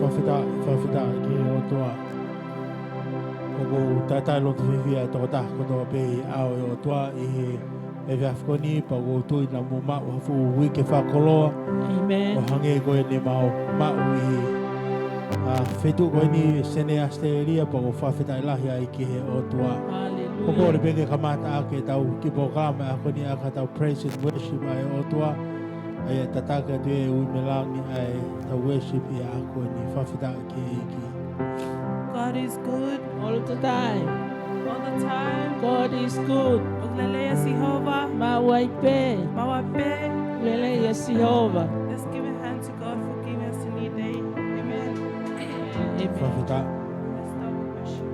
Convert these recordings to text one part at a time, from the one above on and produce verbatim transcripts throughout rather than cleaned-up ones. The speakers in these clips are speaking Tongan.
Fakafetaʻi, fakafetaʻi ki he ʻOtua. ʻOku ou talitali loto fiefia ʻa e tokotaha kotoa pē ʻi he ʻao ʻo e ʻOtua ʻi he efiafi ko eni, pea ʻoku ou tui naʻa mou maʻu ha fuʻu uike fakakoloa. ʻĒmeni. ʻO hangē ko eni naʻa mou maʻu ʻi he, ʻa, feituʻu ko eni Senē ʻAositelēlia, pea ʻoku ou fakafetaʻi lahi ai ki he ʻOtua. Haleluia. ʻOku ou kole pē ke kamata ʻaki ʻetau kiʻi polokalama ʻi he ʻaho ko eni ʻaki ʻetau praise and worship ʻa e ʻOtua. ʻA ia ʻe tataki atu ʻe Uimelangi ʻa ʻetau worship ʻi he ʻaho ko eni. Fakafetaʻi ki he ʻEiki. God is good. All the time. All the time. God is good. ʻOku lelei ʻa Sihova. Maʻu ai pē. Maʻu ai pē. Lelei ʻa Sihova. Let's give a hand to God for giving us a new day. Amen. ʻĒmeni. Fakafetaʻi. Let's start with worship.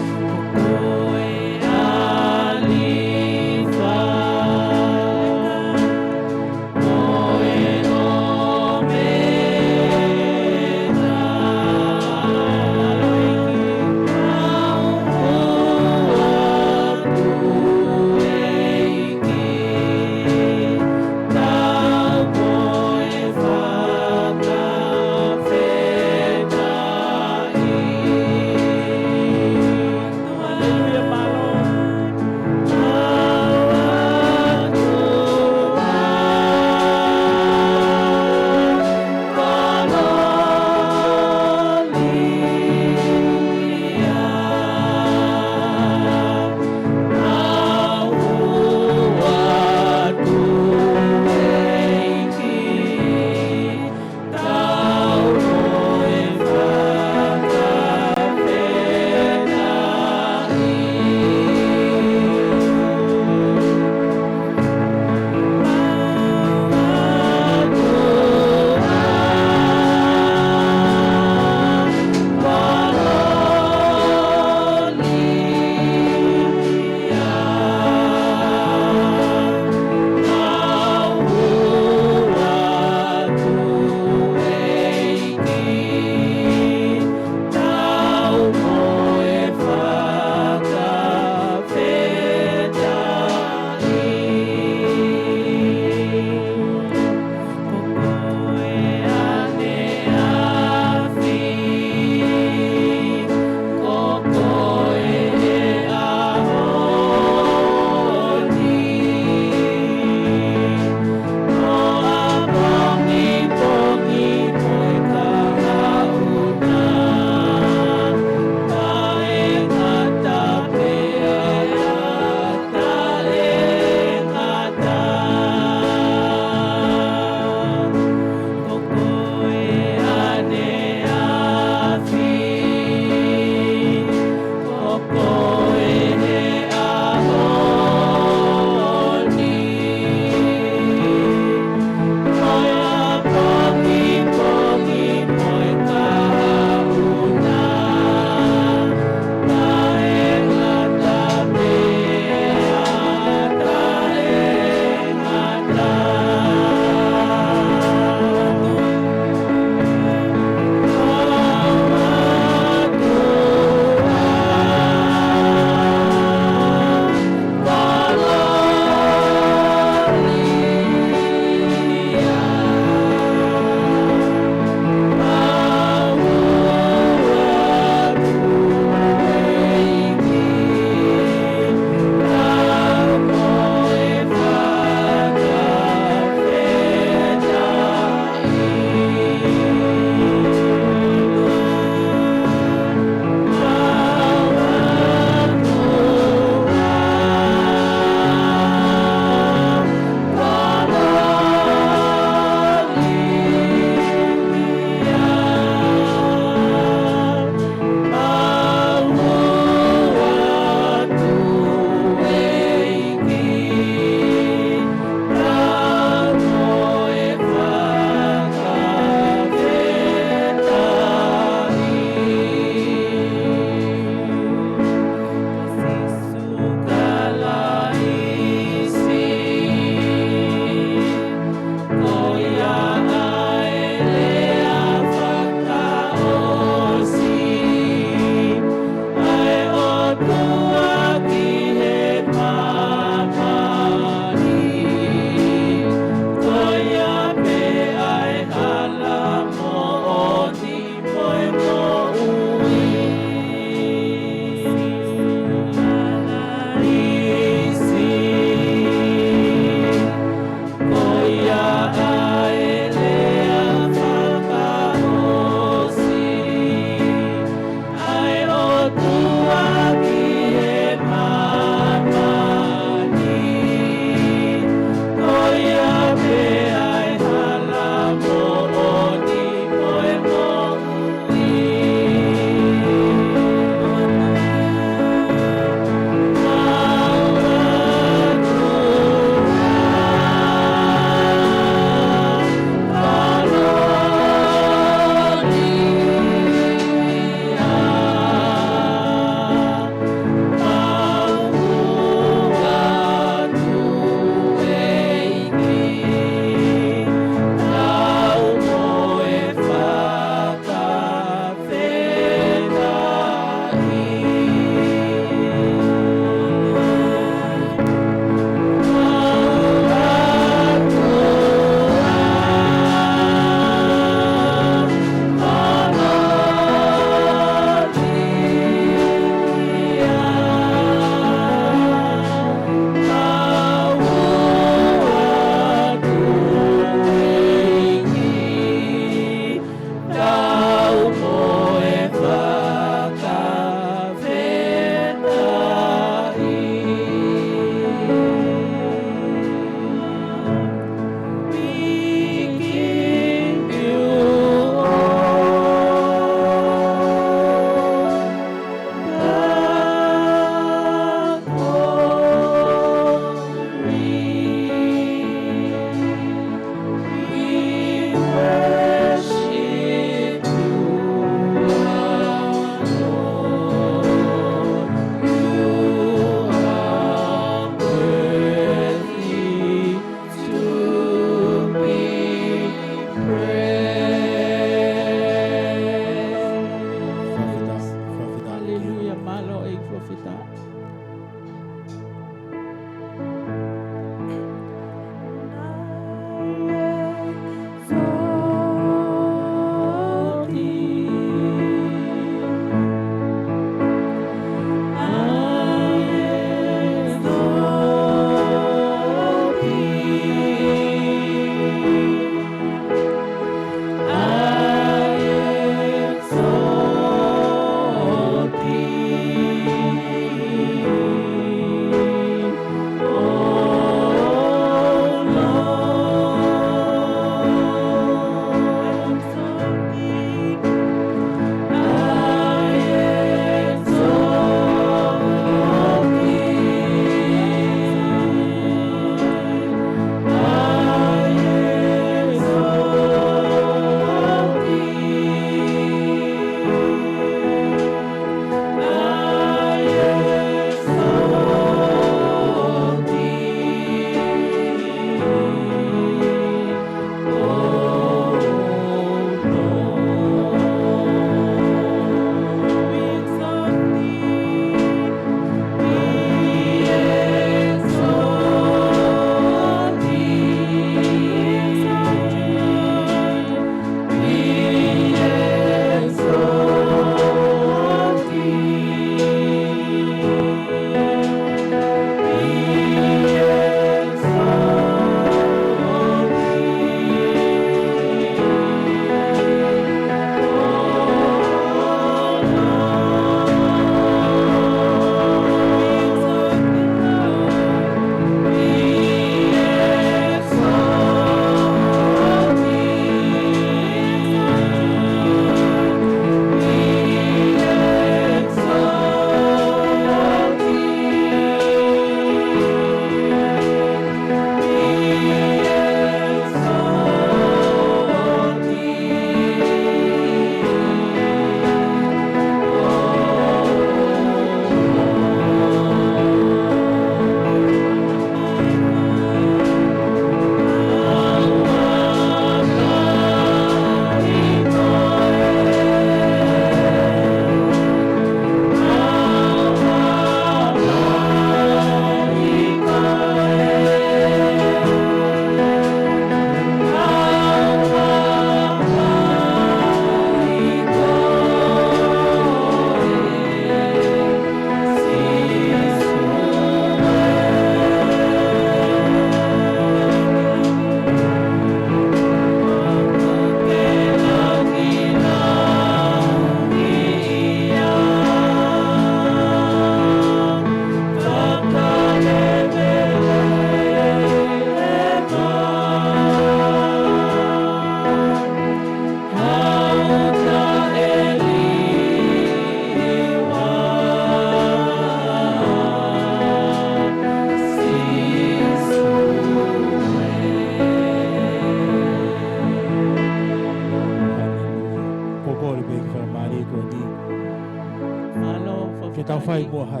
Fai muʻa ha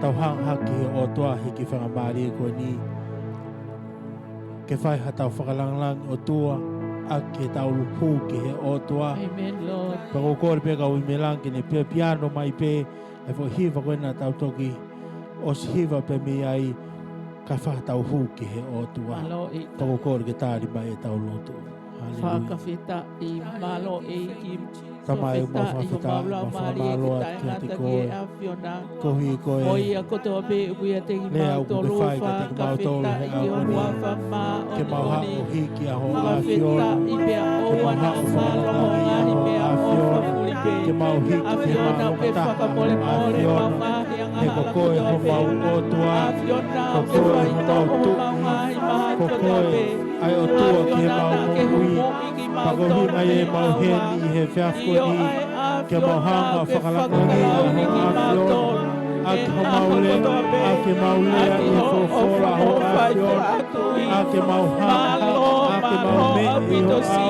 tau hanga hake ki he ʻOtua he kiʻi faingamālie ko eni. Ke fai ha tau fakalangilangi ʻOtua, ʻaki ʻetau hū ki he ʻOtua. Amen, Lord. Pea ʻoku ou kole pē kau ʻi Melani ke ne pē piano mai pē, ʻa e foʻi hiva ko ena tau toki ʻosi hiva pē mei ai, ka fai ha tau hū ki he ʻOtua. Mālō ʻEiki. Pea ʻoku ou kole ke tali mai ʻetau lotu. Haleluia. Fakafetaʻi, mālō ʻEiki. Tamai, mau fakafetaʻi, mau fakamālō atu kiate koe. Koeʻuhi ko e lea ʻoku ke fai kiate kimautolu he ʻaho ni. Ke mau haʻu ʻo hiki ʻa ho ʻAfiona. Ke mau haʻu ʻo fakalangilangi ʻa ho ʻAfiona. Ke mau hiki ki he maʻumaʻu taha ʻa ho ʻAfiona. He ko koe homau ʻOtua. Ko koe homau Tuʻi. Ko koe ʻa e ʻOtua ki heʻemau moʻui. Pea ko e ʻuhinga ia ʻemau ʻi heni he efiafi ni, ke mau hanga ʻo fakalangilangiʻi ʻa ho ʻAfiona, ʻaki homau lea, ʻaki ʻemau lea ʻi he folofola ʻa ho ʻAfiona, ʻaki ʻemau hanga, ʻaki ʻemau meʻa ʻi ho ʻao,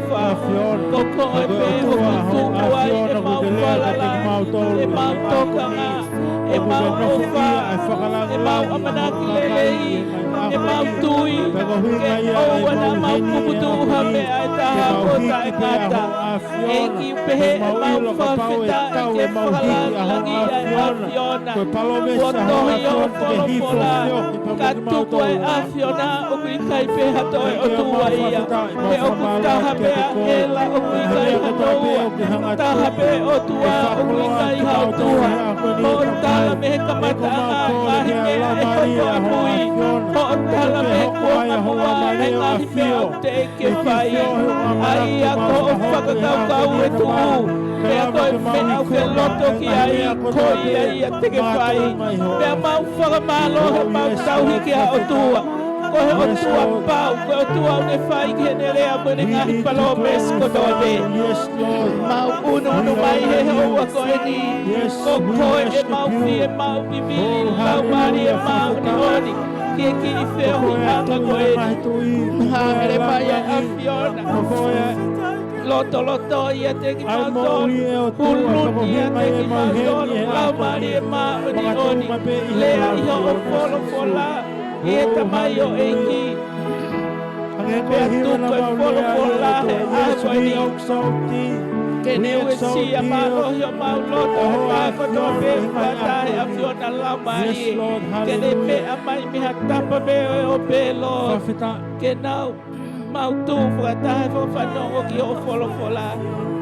ʻAfiona. Ko e ʻOtua ʻa ho ʻAfiona, ʻoku ke lea kiate kimautolu ʻi he ʻaho ni. ʻOku ke nofoʻia ʻa e fakalangilangi ʻa ho kakai ʻi he ngaahi ʻaho ni. Pea ko e ʻuhinga ia ʻemau ʻi heni he efiafi ni, ke mau hiki pē ʻa ho ʻAfiona. ʻEiki, pehē ʻemau ʻilo kapau ʻe tau ʻemau hiki ʻa ho ʻAfiona, ko e palōmesi ʻa ho ʻAfiona te ke hifo ʻo feohi pea mo kimautolu. ʻAfiona, ʻoku ʻikai pē ha toe ʻOtua ia. He ʻoku taha pē ʻa ʻEla, ʻoku ʻikai ha Noa. Taha pē ʻOtua, ʻoku ʻikai ha ʻOtua. Hoʻo tala mei he kamataʻanga ʻa e ngaahi meʻa ʻe hoko ʻi mui. Hoʻo tala mei he kuonga muʻa ʻa e ngaahi meʻa ʻoku teʻeki ke fai. ʻA ia ko hoʻo fakakaukau ʻe tuʻu, pea ko e meʻa ʻoku ke loto ki ai, ko ia ia te ke fai. Pea mau fakamālō heʻemau tauhi ki he ʻOtua. Ko e ʻOtua pau, ko e ʻOtua ʻoku ne fai ki heʻene lea mo ʻene ngaahi palōmesi kotoa pē. Mau ʻunuʻunu mai he houa ko eni. Ko koe ʻemau fie, ʻemau vivili, Laumālie Māʻoniʻoni, ki he kiʻi feohiʻanga ko eni. Hāʻele mai ʻa e ʻAfiona. Lotoloto ʻiate kimautolu. Huluni ʻiate kimautolu, Laumālie Māʻoniʻoni. Lea ʻi hoʻo folofola, ʻe Tamai ʻo e ʻEiki. Pea tuku e folofola he ʻaho ni ke ne uesia mālohi homau loto, ʻa e meʻa kotoa pē ʻoku ʻatā he ʻAfiona, Laumālie. Ke ne meʻa mai mei ha tapa pē ʻo e ʻope, Lord. Ke nau mau tuʻu fakataha he fakafanongo ki hoʻo folofola.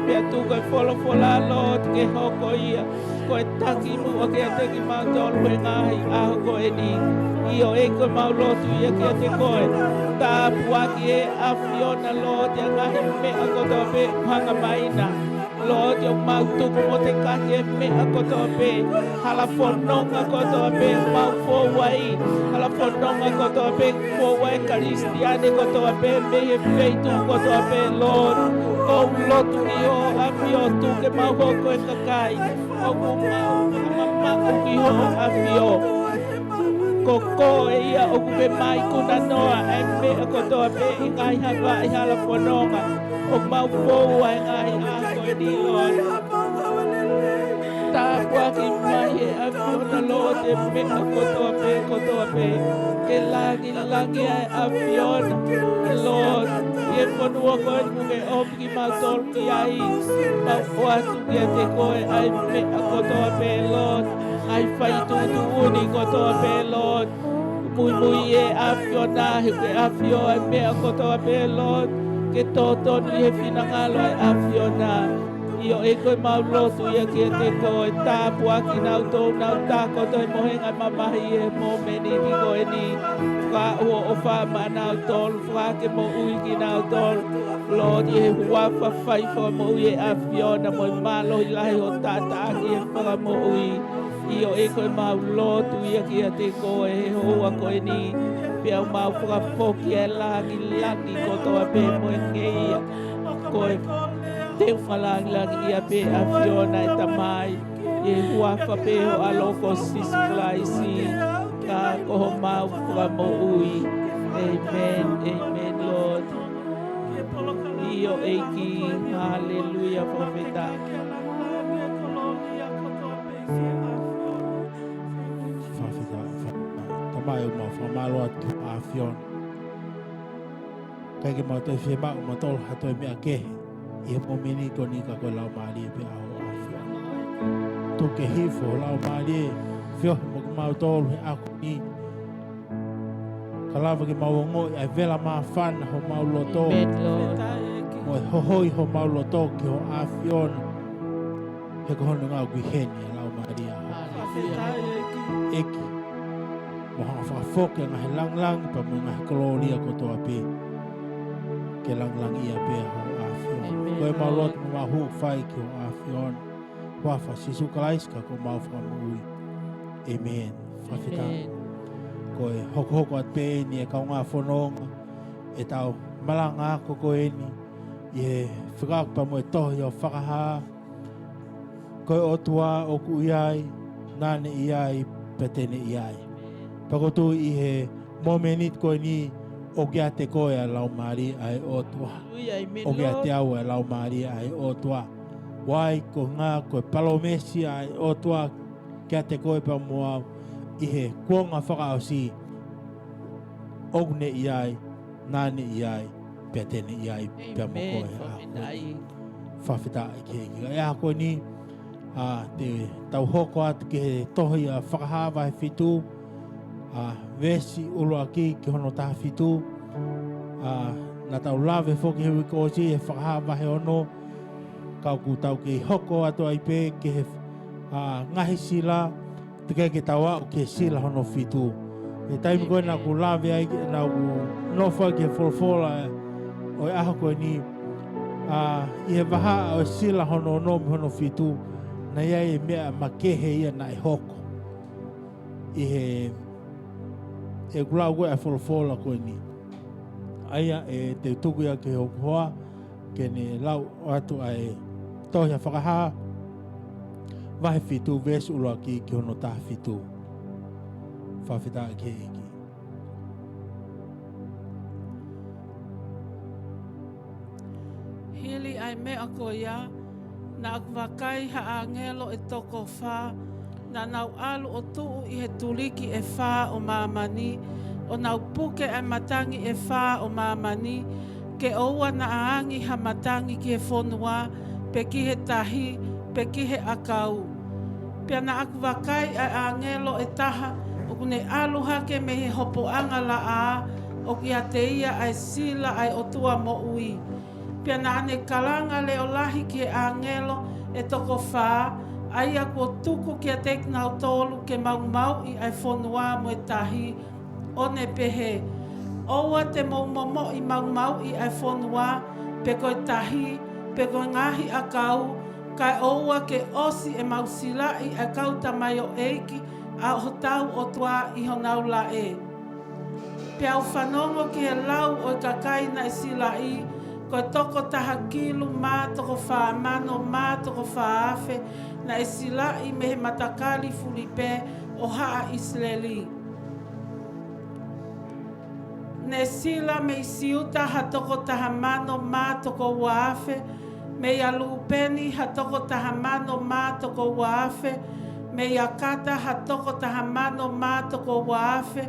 Pea tuku e folofola, Lord, ke hoko ia ko e taki muʻa kiate kimautolu he ngaahi ʻaho ko eni. ʻIo ʻEiki, ko ʻemau lotu ia kiate koe. Tāpuakiʻi ʻe ʻAfiona, Lord, ʻa e ngaahi meʻa kotoa pē ʻoku hanga mai na. Lord, ʻoku mau tuku mo tekaki e meʻa kotoa pē, hala fononga kotoa pē ʻoku mau fou ai, hala fononga kotoa pē ʻoku fou ai e Kalisitiane kotoa pē mei he feituʻu kotoa pē, Lord. ʻOku ou lotu ki hoʻo ʻAfio, tuku ke mau hoko ko e kakai ʻoku mau mamaʻo ki hoʻo ʻAfio. Ko koe ia ʻoku ke maikuna noa ʻa e meʻa kotoa pē ʻi he ngaahi havaʻi hala fononga ʻoku mau fou ai he ngaahi ʻaho ko eni, Lord. Tāpuakiʻi mai ʻe he ʻAfiona, Lord, e meʻa kotoa pē, kotoa pē. Ke langilangiʻia ʻa e ʻAfiona, Lord, ʻi he fonua ko eni ʻoku ke ʻomi kimautolu ki ai. Mau ʻoatu kiate koe ʻa e meʻa kotoa pē, Lord. ʻA e fai tuʻutuʻuni kotoa pē, Lord. Muimui ʻe ʻAfiona, he ʻoku ke ʻAfio ʻa e meʻa kotoa pē, Lord. Ke totonu ʻi he finangalo ʻo e ʻAfiona. ʻIo ʻEiki, ko ʻemau lotu ia kiate koe, tāpuakiʻi kinautolu ʻoku nau takoto he mohenga mamahi he mōmeniti ko eni. Fakahoko ʻofa maʻanautolu, fakahā ke moʻui kinautolu, Lord, ʻi he huafa fai fakamoʻui ʻa e ʻAfiona mo e mālohi lahi hoʻo taʻataʻa ki he fakamoʻui. ʻIo ʻEiki, ko ʻemau lotu ia kiate koe he houa ko eni. Pea ʻoku mau fakafoki ʻa e langilangi kotoa pē mo e ngeia. Ko e teunga langilangiʻia pē ʻa e ʻAfiona, ʻe Tamai, ʻi he huafa pē ho ʻAlo ko Sīsū Kalaisi. Ka ko homau Fakamoʻui. ʻĒmeni. ʻĒmeni, Lord. ʻIo ʻEiki. Haleluia, fakafetaʻi. Fakafetaʻi, fakafetaʻi. Tamai, ʻoku mau fakamālō atu ki ho ʻAfiona. ʻIkai ke mau toe fiemaʻu ʻe mautolu ha toe meʻa kehe ʻi he momeniti ko eni ka ko e Laumālie pē ʻa ho ʻAfiona. Tuku ke hifo ho Laumālie, feohi mo kimautolu he ʻaho ni. Ka lava ke mau ongoʻi ʻa e vela māfana homau loto. Amen, Lord. Mo e hohoi homau loto ki ho ʻAfiona. He ko hono ngāue ʻoku ʻi heni ʻa e Laumālie ʻa ho ʻEiki. Mo hanga fakafoki ʻa e ngaahi langilangi pea mo e ngaahi kolōlia kotoa pē ke langilangiʻia pē ʻa ho ʻAfiona. Amen, Lord. Ko ʻemau lotu mo ʻemau hūfanga ki ho ʻAfiona. Huafa ʻo Sīsū Kalaisi ko homau Fakamoʻui. Amen. Fakafetaʻi. Amen. Ko e hokohoko atu pē eni ʻa e kaungā fononga ʻetau malanga ako ko eni ʻi he fekauʻaki pea mo e tohi ʻo Fakahā. Ko e ʻOtua ʻoku ʻi ai, naʻa ne ʻi ai, pea te ne ʻi ai. Pea ʻoku ou tui ʻi he momeniti ko eni ʻoku ʻiate koe ʻa e Laumālie ʻa e ʻOtua. Hallelujah, amen, Lord. ʻOku ʻiate au ʻa e Laumālie ʻa e ʻOtua. Why? Ko e ngāue, ko e palōmesi ʻa e ʻOtua kiate koe pea mo au ʻi he kuonga fakaʻosi. ʻOku ne ʻi ai, naʻa ne ʻi ai, pea te ne ʻi ai pea mo koe. Amen. Fakafetaʻi. Fakafetaʻi ki he ʻEiki. ʻI he ʻaho ko eni, ʻa, te tau hoko atu ki he tohi ʻa Fakahā vahe fitu, ʻa, veesi ʻuluaki ki hono taha fitu. ʻA, naʻa tau lave foki he uike kuo ʻosi he Fakahā vahe ono, ka ʻoku tau kei hoko atu ai pē ki he, ʻa, ngaahi sila, teʻeki ke tau aʻu ki he sila hono fitu. He taimi ko ē naʻa ku lave ai, naʻa ku nofo ai ki he folofola ʻo e ʻaho ko eni, ʻa, ʻi he vahaʻa ʻo e sila hono ono mo hono fitu, naʻe ʻi ai e meʻa makehe ia naʻe hoko. ʻI he, ʻeku lau ko ē ʻa e folofola ko eni. ʻA ia ʻe te u tuku ia ki hoku hoa, ke ne lau atu ʻa e tohi ʻa Fakahā, vahe fitu, veesi ʻuluaki ki hono taha fitu. Fakafetaʻi ki he ʻEiki. Hili ʻa e meʻa ko ia, naʻa ku vakai ha ʻāngelo ʻe toko fā, naʻa nau ʻalu ʻo tuʻu ʻi he tuliki ʻe fā ʻo māmani, ʻo nau puke ʻa e matangi ʻe fā ʻo māmani, ke ʻoua naʻa angi ha matangi ki he fonua, pe ki he tahi, pe ki he ʻakau. Pea naʻa ku vakai ʻa e ʻāngelo ʻe taha, ʻoku ne ʻalu hake mei he hopoʻanga laʻā, ʻoku ʻiate ia ʻa e sila ʻa e ʻOtua moʻui. Pea naʻa ne kalanga leʻo lahi ki he ʻāngelo ʻe toko fā, ʻa ia kuo tuku kiate kinautolu ke maumauʻi ʻa e fonua mo e tahi, ʻo ne pehē, ʻOua te mou momoʻi maumauʻi ʻa e fonua, pe ko e tahi, pe ko e ngaahi ʻakau, kae ʻoua ke ʻosi ʻemau silaʻi ʻa e kau tamaioʻeiki ʻa hotau ʻOtua ʻi honau laʻe. Pea u fanongo ki he lau ʻo e kakai naʻe silaʻi, ko e toko taha kilu mā toko fā mano mā toko fā afe naʻe silaʻi mei he matakali fulipē ʻo haʻa ʻIsileli. Ne sila mei Siuta ha toko taha mano mā toko ua afe, meia Lūpeni ha toko taha mano mā toko ua afe, meia Kata ha toko taha mano mā toko ua afe,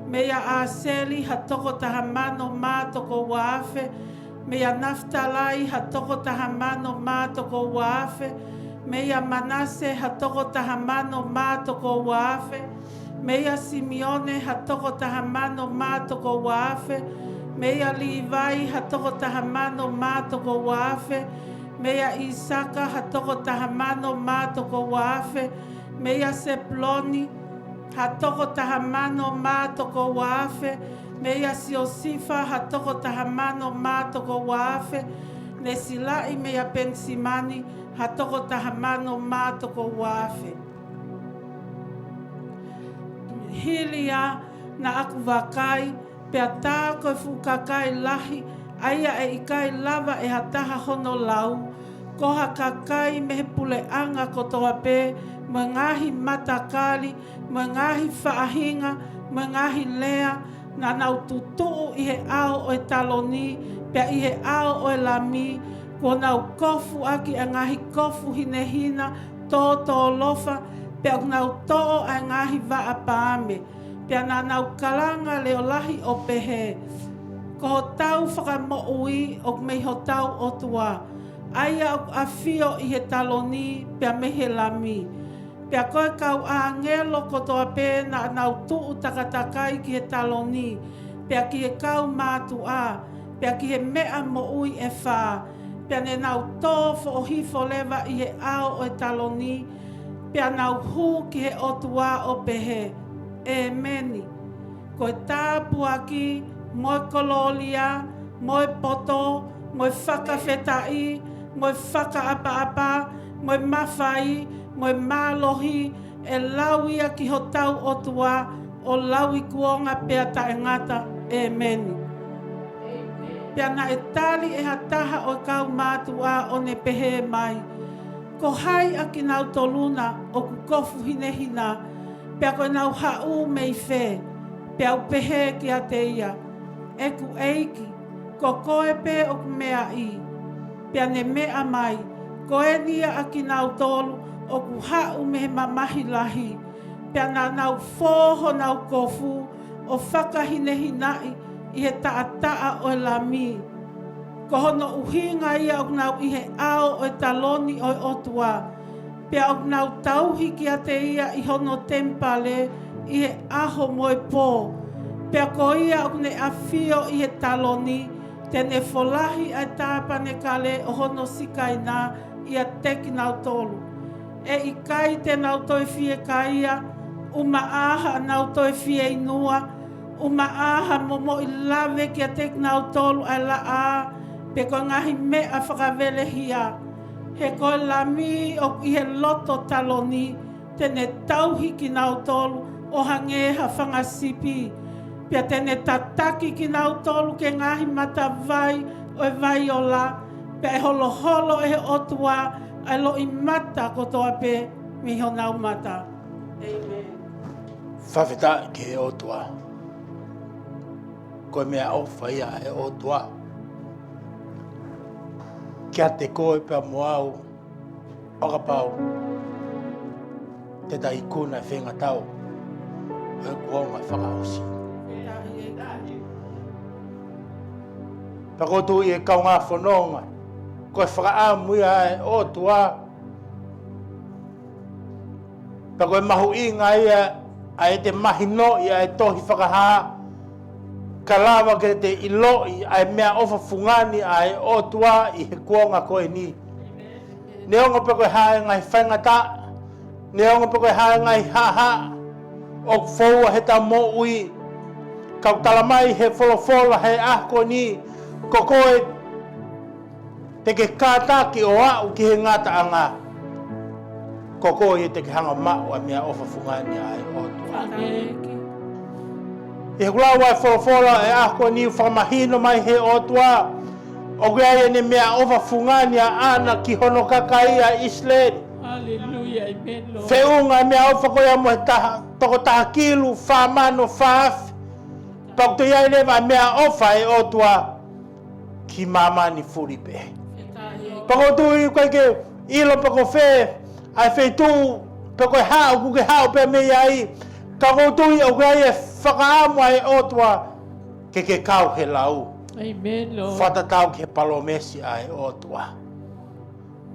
meia ʻAseli ha toko taha mano mā toko ua afe, meia Nafitalai ha toko taha mano mā toko ua afe, meia Manase ha toko taha mano mā toko ua afe, meia Simione ha toko taha mano mā toko ua afe, meia Līvai ha toko taha mano mā toko ua afe, meia ʻIsaka ha toko taha mano mā toko ua afe, meia Sepuloni ha toko taha mano mā toko ua afe, meia Siosifa ha toko taha mano mā toko ua afe, ne silaʻi meia Penisimani ha toko taha mano mā toko ua afe. Hili ia naʻa ku vakai, pea tā ko e fuʻu kakai lahi, ʻa ia ʻe ʻikai lava ʻe ha taha hono lau, ko ha kakai mei he puleʻanga kotoa pē, mo e ngaahi matakali, mo e ngaahi faʻahinga, mo e ngaahi lea, naʻa nau tutuʻu ʻi he ʻao ʻo e taloni, pea ʻi he ʻao ʻo e Lami, kuo nau kofu ʻaki ʻa e ngaahi kofu hinehina, tōtōlofa, Pea ʻoku nau toʻo ʻa e ngaahi vaʻa paame, pea naʻa nau kalanga leʻo lahi ʻo pehē, Ko hotau fakamoʻui ʻoku mei hotau ʻOtua, ʻa ia ʻoku ʻafio ʻi he taloni pea mei he Lami. Pea ko e kau ʻāngelo kotoa pē naʻa nau tuʻu takatakai ki he taloni, pea ki he kau mātuʻa, pea ki he meʻa moʻui ʻe fā, pea ne nau tō foʻohifo leva ʻi he ʻao ʻo e taloni, pea nau hū ki he ʻOtua ʻo pehē, ʻEmeni. Ko e tāpuaki, mo e kolōlia, mo e poto, mo e fakafetaʻi, mo e fakaʻapaʻapa, mo e mafai, mo e mālohi, ʻe lau ia ki hotau ʻOtua, ʻo lauikuonga pea taʻengata. ʻEmeni. Pea naʻe tali ʻe ha taha ʻo e kau mātuʻa ʻo ne pehē mai, Ko hai ʻa kinautolu na ʻoku kofu hinehina, pea ko ʻenau haʻu mei fē? Pea u pehē kiate ia, ʻEku ʻEiki, ko koe pē ʻoku meaʻi. Pea ne meʻa mai, Ko eni ia ʻa kinautolu ʻoku haʻu mei he mamahi lahi, pea naʻa nau fō honau kofu ʻo fakahinehinaʻi ʻi he taʻataʻa ʻo e Lami. Ko hono ʻuhinga ia ʻoku nau ʻi he ʻao ʻo e taloni ʻo e ʻOtua, pea ʻoku nau tauhi kiate ia ʻi hono temipale ʻi he ʻaho mo e pō. Pea ko ia ʻoku ne ʻafio ʻi he taloni, te ne folahi ʻa e tāpanekale ʻo hono Sikaina ʻiate kinautolu. ʻE ʻikai te nau toe fiekaia, ʻumaʻā haʻanau toe fieinua, ʻumaʻā ha momoʻi lave kiate kinautolu ʻa e laʻā, pe ko e ngaahi meʻa fakavelehia. He ko e Lami ʻoku ʻi he loto taloni, te ne tauhi kinautolu ʻo hangē ha fanga sipi. Pea te ne tataki kinautolu ki he ngaahi matavai ʻo e vai ola, pea ʻe holoholo ʻe he ʻOtua ʻa e loʻimata kotoa pē mei honau mata. ʻEmeni. Fakafetaʻi ki he ʻOtua. Ko e meʻaʻofa ia ʻa e ʻOtua kiate koe pea mo au, ʻo kapau te ta ikuna e feingatau ʻo e kuonga fakaʻosi. Pea ʻoku ou tui ʻe kaungā fononga, ko e fakaʻamu ia ʻa e ʻOtua. Pea ko e mahuʻinga ia ʻa e te mahinoʻi ʻa e tohi Fakahā, ka lava ke te ʻiloʻi ʻa e meʻaʻofa fungani ʻa e ʻOtua ʻi he kuonga ko eni. Neongo pe ko e hā e ngaahi faingataʻa, neongo pe ko e hā e ngaahi haʻahaʻa ʻoku foua heʻeta moʻui, ka ʻoku tala mai he folofola he ʻaho ko eni, ko koe te ke kātaki ʻo aʻu ki he ngataʻanga, ko koe ia te ke hanga ʻo maʻu ʻa e meʻaʻofa fungani ʻa e ʻOtua. ʻI heʻeku lau ʻa e folofola ʻo e ʻaho ko eni, fakamahino mai he ʻOtua ʻoku ʻi ai ʻene meʻaʻofa fungani ʻaʻana ki hono kakai ʻa ʻIsileli. Hallelujah, amen, Lord. Feʻunga e meʻaʻofa ko ia mo e taha, toko taha kilu fā mano fā afe. Pea ʻoku toe ʻi ai leva ʻa e meʻaʻofa ʻa e ʻOtua ki māmani fulipē. Pea ʻoku ou tui ʻoku ʻikai ke ʻilo pe ko fē ʻa e feituʻu pe ko e hā ʻoku ke haʻu pē mei ai, ka ʻoku ou tui ʻoku ʻi ai e fakaʻamu ʻa e ʻOtua ke ke kau he lau. Amen, Lord. Fakatatau ki he palōmesi ʻa e ʻOtua.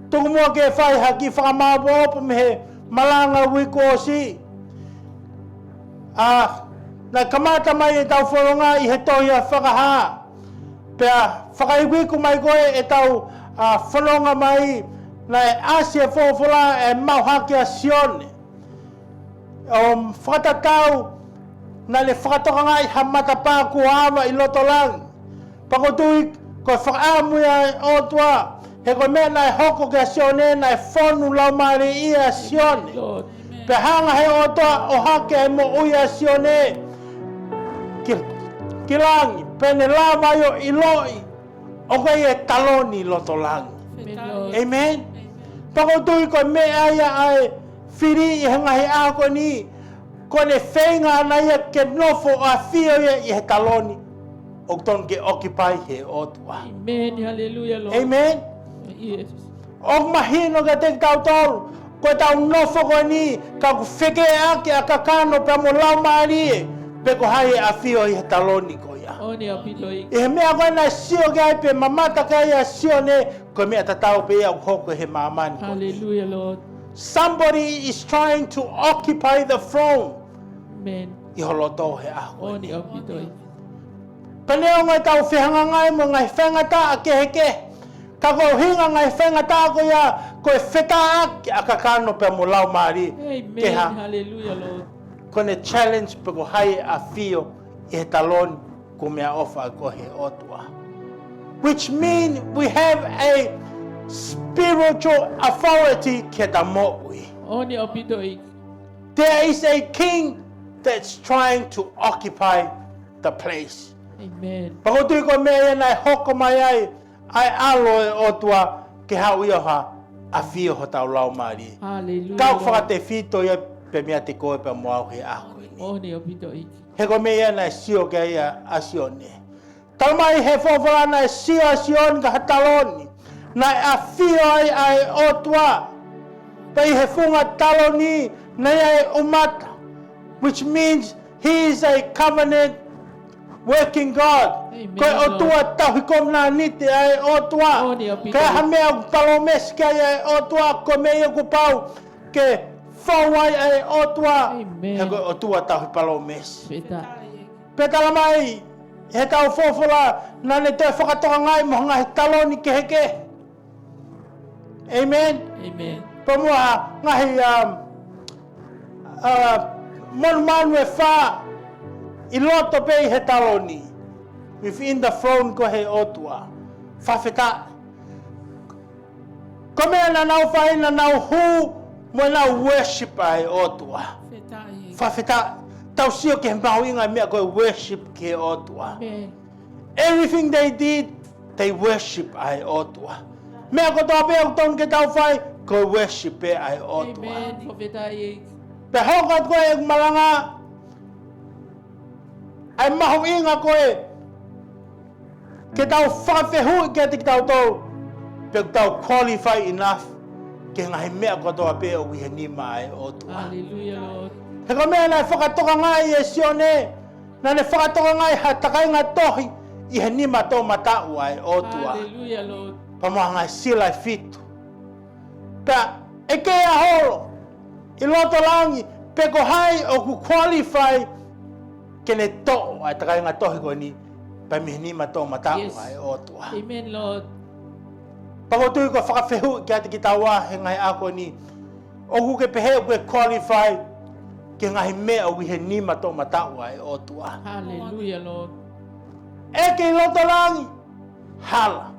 Tuku muʻa ke fai ha kiʻi fakamāopoopo mei he malanga uike kuo ʻosi. ʻA, naʻe kamata mai ʻetau fononga ʻi he tohi ʻa Fakahā. Pea fakaikiiki mai ko ē ʻetau, ʻa, fononga mai, naʻe ʻasi e folofola ʻe maʻu hake ʻa Sione. ʻO fakatatau, naʻa ne fakatokangaʻi ha matapā kuo ava ʻi loto langi. Pea ʻoku ou tui ko e fakaʻamu ia ʻa e ʻOtua, he ko e meʻa naʻe hoko kia Sione, naʻe fonu laumālie ʻia Sione. Lord. Pea hanga he ʻOtua ʻo ʻohake e moʻui ʻa Sione ki, ki langi, pea ne lava ai ʻo ʻiloʻi ʻoku ʻi ai e taloni loto langi. Amen, Lord. Amen. Pea ʻoku ou tui ko e meʻa ia ʻa e fili ʻi he ngaahi ʻaho ko eni, ko ʻene feinga ʻana ia ke nofo ʻafio ia ʻi he taloni ʻoku totonu ke ʻokipai he ʻOtua. Amen. Hallelujah, Lord. Amen. Yes. ʻOku mahino kiate kitautolu, Ko ʻetau nofo ko eni, ka ʻoku fekeʻaki ʻa kakano pea mo laumālie, pe ko hai ʻe ʻafio ʻi he taloni ko ia. ʻOni ʻaupito ʻEiki. ʻI he meʻa ko ē naʻe sio ki ai pea mamata ki ai ʻa Sione, ko e meʻa tatau pē ia ʻoku hoko he māmani ko eni. Hallelujah, Lord. Somebody is trying to occupy the throne. Amen. ʻI ho loto he ʻaho ko eni. ʻOni ʻaupito ʻEiki. Pea neongo ʻetau fehangahangai mo e ngaahi faingataʻa kehekehe, ka ko e ʻuhinga e ngaahi faingataʻa ko ia, ko e fekeʻaki ʻa kakano pea mo laumālie. Amen. Ke hā? Hallelujah, Lord. Ko ʻene challenge pe ko hai ʻe ʻafio ʻi he taloni kuo meʻaʻofa ko ē he ʻOtua. Which mean we have a spiritual authority ki heʻeta moʻui. ʻOni ʻaupito ʻEiki. There is a king that's trying to occupy the place. Amen. Pea ʻoku ou tui ko e meʻa ia naʻe hoko mai ai ʻa e ʻAlo ʻo e ʻOtua ke haʻu ia ʻo ʻafio ʻi hotau laumālie. Hallelujah. Kau fakatefito ia pē meiate koe pea mo au he ʻaho ko eni. ʻOni ʻaupito ʻEiki. He ko e meʻa ia naʻe sio ki ai ʻa, ʻa Sione. Talamai he folofola naʻe sio ʻa Sione ki ha taloni naʻe ʻafio ai ʻa e ʻOtua. Pea ʻi he funga taloni naʻe ʻi ai e ʻumata, which means he is a covenant working God. Amen, Lord. Ko e ʻOtua tauhi kovinānite ʻa e ʻOtua. ʻOni ʻaupito. Ka ʻi ai ha meʻa ʻoku palōmesi ki ai ʻa e ʻOtua, ko e meʻa ia ʻoku pau ke fou ai ʻa e ʻOtua. Amen. He ko e ʻOtua tauhi palōmesi. Fakafetaʻi. Pea talamai heʻetau folofola naʻa ne toe fakatokangaʻi mo e ngaahi taloni kehekehe. Amen. Amen. Pea mo e ngaahi, um, uh, monumanu ʻe fā ʻi loto pē ʻi he taloni. Within the throne ko ē he ʻOtua. Fakafetaʻi. Ko e meʻa naʻa nau fai, naʻa nau hū mo ʻenau worship ʻa e ʻOtua. Fakafetaʻi. Fakafetaʻi. Tau sio ki he mahuʻinga e meʻa ko e worship ki he ʻOtua. Amen. Everything they did, they worship ʻa e ʻOtua. Meʻa kotoa pē ʻoku totonu ke tau fai, ko e worship pē ʻa e ʻOtua. Amen. Fakafetaʻi. Pea hoko atu ko ē ʻeku malanga, ʻa e mahuʻinga ko ē ke tau fakafehuʻi kiate kitautolu pe ʻoku tau qualify enough ki he ngaahi meʻa kotoa pē ʻoku ʻi he nima ʻa e ʻOtua. Hallelujah, Lord. He ko e meʻa naʻe fakatokangaʻi ʻe Sione, naʻa ne fakatokangaʻi ha takainga tohi ʻi he nima toʻomataʻu ʻa e ʻOtua. Hallelujah, Lord. Pea mo e ngaahi sila ʻe fitu. Pea ʻeke ʻa holo ʻi loto langi pe ko hai ʻoku qualify ke ne toʻo ʻa e takainga tohi ko eni pea mei he nima toʻomataʻu, yes, ʻa e ʻOtua. Amen, Lord. Pea ʻoku ou tui ko e fakafehuʻi kiate kitaua he ngaahi ʻaho ko eni, ʻoku ke pehē ʻoku ke qualify ki he ngaahi meʻa ʻoku ʻi he nima toʻomataʻu ʻa e ʻOtua. Hallelujah, Lord. ʻEke ʻi loto langi, hala.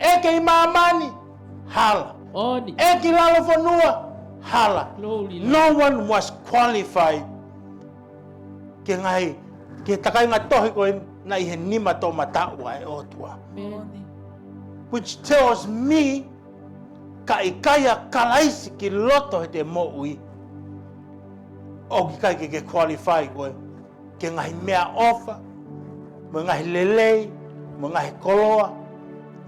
ʻEke ʻi māmani, hala. ʻOni. ʻEke ʻi lalo fonua, hala. Glory, Lord. No one was qualified ki he ngaahi, ki he takainga tohi ko ē naʻe ʻi he nima toʻomataʻu ʻa e ʻOtua. Amen. Which tells me, ka ʻikai ʻa Kalaisi ki loto heʻete moʻui, ʻoku ʻikai ke ke qualify koe ki he ngaahi meʻaʻofa, mo e ngaahi lelei, mo e ngaahi koloa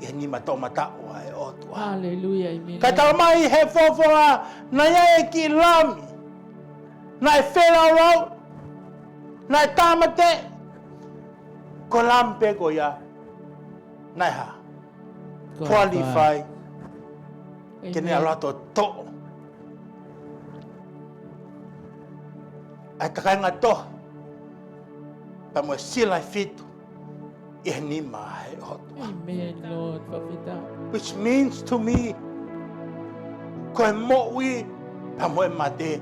ʻi he nima toʻomataʻu ʻa e ʻOtua. Hallelujah, amen. Kae talamai he folofola, naʻe ʻi ai e kiʻi lami naʻe felaulauʻi, naʻe tāmateʻi, ko e lami pē ko ia naʻe hā? Qualify. Qualify. Ke ne, amen, ʻalu atu ʻo toʻo ʻa e takainga tohi pea mo e sila ʻe fitu ʻi he nima ʻa e ʻOtua. Amen, Lord. Fakafetaʻi. Which means to me, ko e moʻui pea mo e mate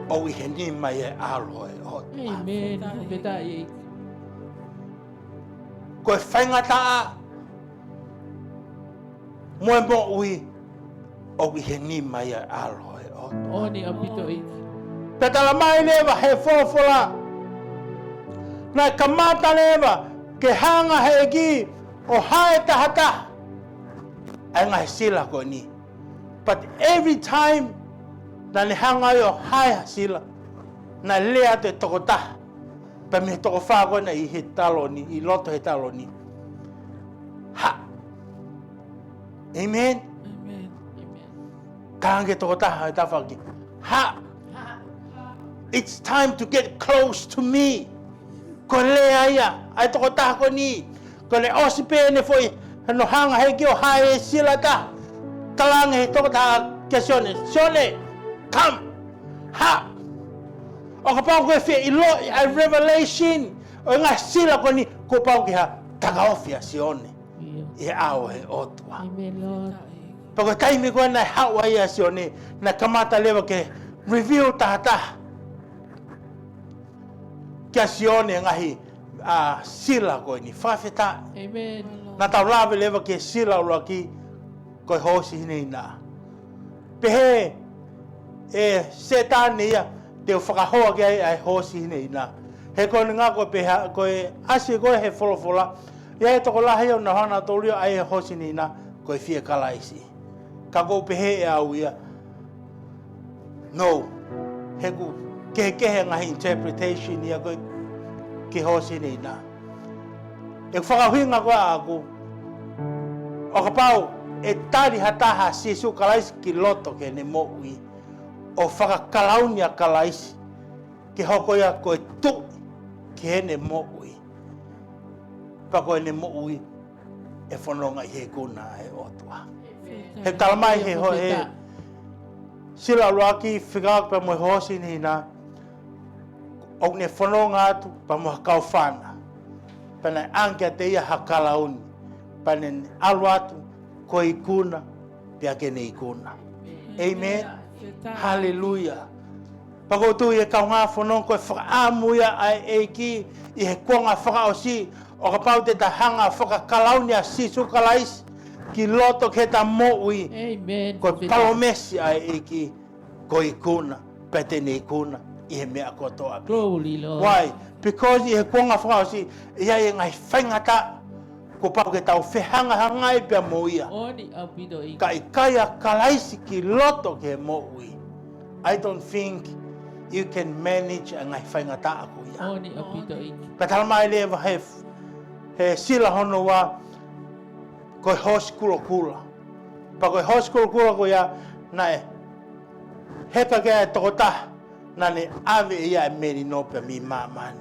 ʻoku ʻi he nima ʻa e ʻAlo ʻo e ʻOtua. Amen. Fakafetaʻi. Ko e faingataʻa mo e moʻui ʻoku ʻi he nima ʻa e ʻAlo ʻo e ʻOtua. ʻOni ʻaupito ʻEiki. Pea talamai leva he folofola, naʻe kamata leva ke hanga he ʻEiki ʻo hae tahataha ʻa e ngaahi sila ko eni. But every time naʻa ne hanga ai ʻo hae ha sila, naʻe lea atu e tokotaha pea mei he toko fā ko ē naʻe ʻi he taloni, ʻi loto he taloni. Ha. Amen. Amen. Amen. Talaange ki he tokotaha ʻi he tafaʻaki, "Haʻu. It's time to get close to me." Ko e lea ia ʻa e tokotaha ko eni. Ko ʻene ʻosi pē ʻene foʻi, ʻene hanga he ʻEiki ʻo hae e sila ʻe taha. Talaange he tokotaha kia Sione, "Sione, come. Haʻu. ʻO kapau ko e fie ʻiloʻi ʻa e revelation ʻo e ngaahi sila ko eni, kuo pau ke hā, takaofi ʻa Sione ʻi he ʻao ʻo e ʻOtua." Amen, Lord. Pea ko e taimi ko ē naʻe haʻu ai ʻa Sione, naʻe kamata leva ke reveal tahataha kia Sione e ngaahi, ʻa, sila ko eni. Fakafetaʻi. Amen. Naʻa tau lave leva ki he sila ʻuluaki, ko e hoosi hinehina. Pehē ʻe Sētane ia, te u fakahoa ki ai ʻa e hoosi hinehina. He ko e ʻuhinga ko e pehē, ko e ʻasi ko ē he folofola, ʻi ai e tokolahi ʻoku nau hanga ʻo taulia ʻa e hoosi hinehina, ko e fie Kalaisi. Ka ʻoku ou pehē ʻe au ia, no. He ʻoku kehekehe ngaahi interpretation ia ko ē ki he hoosi hinehina. ʻE fakaʻuhinga ko ē ʻaʻaku, ʻo kapau ʻe tali ha taha ʻa Sīsū Kalaisi ki loto ki heʻene moʻui, ʻo fakakalauni ʻa Kalaisi, ke hoko ia ko e tuʻi ki heʻene moʻui, pea ko ʻene moʻui ʻe fononga ʻi he ikuna ʻa e ʻOtua. He talamai he ho-, he sila ʻuluaki, fekauʻaki pea mo e hoosi hinehina, ʻoku ne fononga atu pea mo ha kaufana. Pea naʻe ʻange kiate ia ha kalauni. Pea ne ʻalu atu ko e ikuna pea ke ne ikuna. Amen. Haleluia. Pea ʻoku ou tui ʻe kaungā fononga, ko e fakaʻamu ia ʻa e ʻEiki ʻi he kuonga fakaʻosi, ʻo kapau te ta hanga ʻo fakakalauni ʻa Sīsū Kalaisi ki loto ki heʻeta moʻui. Amen. Ko e palōmesi ʻa e ʻEiki, ko e ikuna, pea te ne ikuna ʻi he meʻa kotoa pē. Glory, Lord. Why? Because ʻi he kuonga fakaʻosi, ʻe ʻi ai e ngaahi faingataʻa kuo pau ke tau fehangahangai pea mo ia. ʻOni ʻaupito ʻEiki. Ka ʻikai ʻa Kalaisi ki loto ki he moʻui, I don't think you can manage ʻa e ngaahi faingataʻa ko ia. ʻOni ʻaupito ʻEiki. Pea talamai leva he, he sila hono ua, ko e hoosi kulokula. Pea ko e hoosi kulokula ko ia naʻe heka ki ai e tokotaha naʻa ne ʻave ʻe ia e melino pea mei māmani.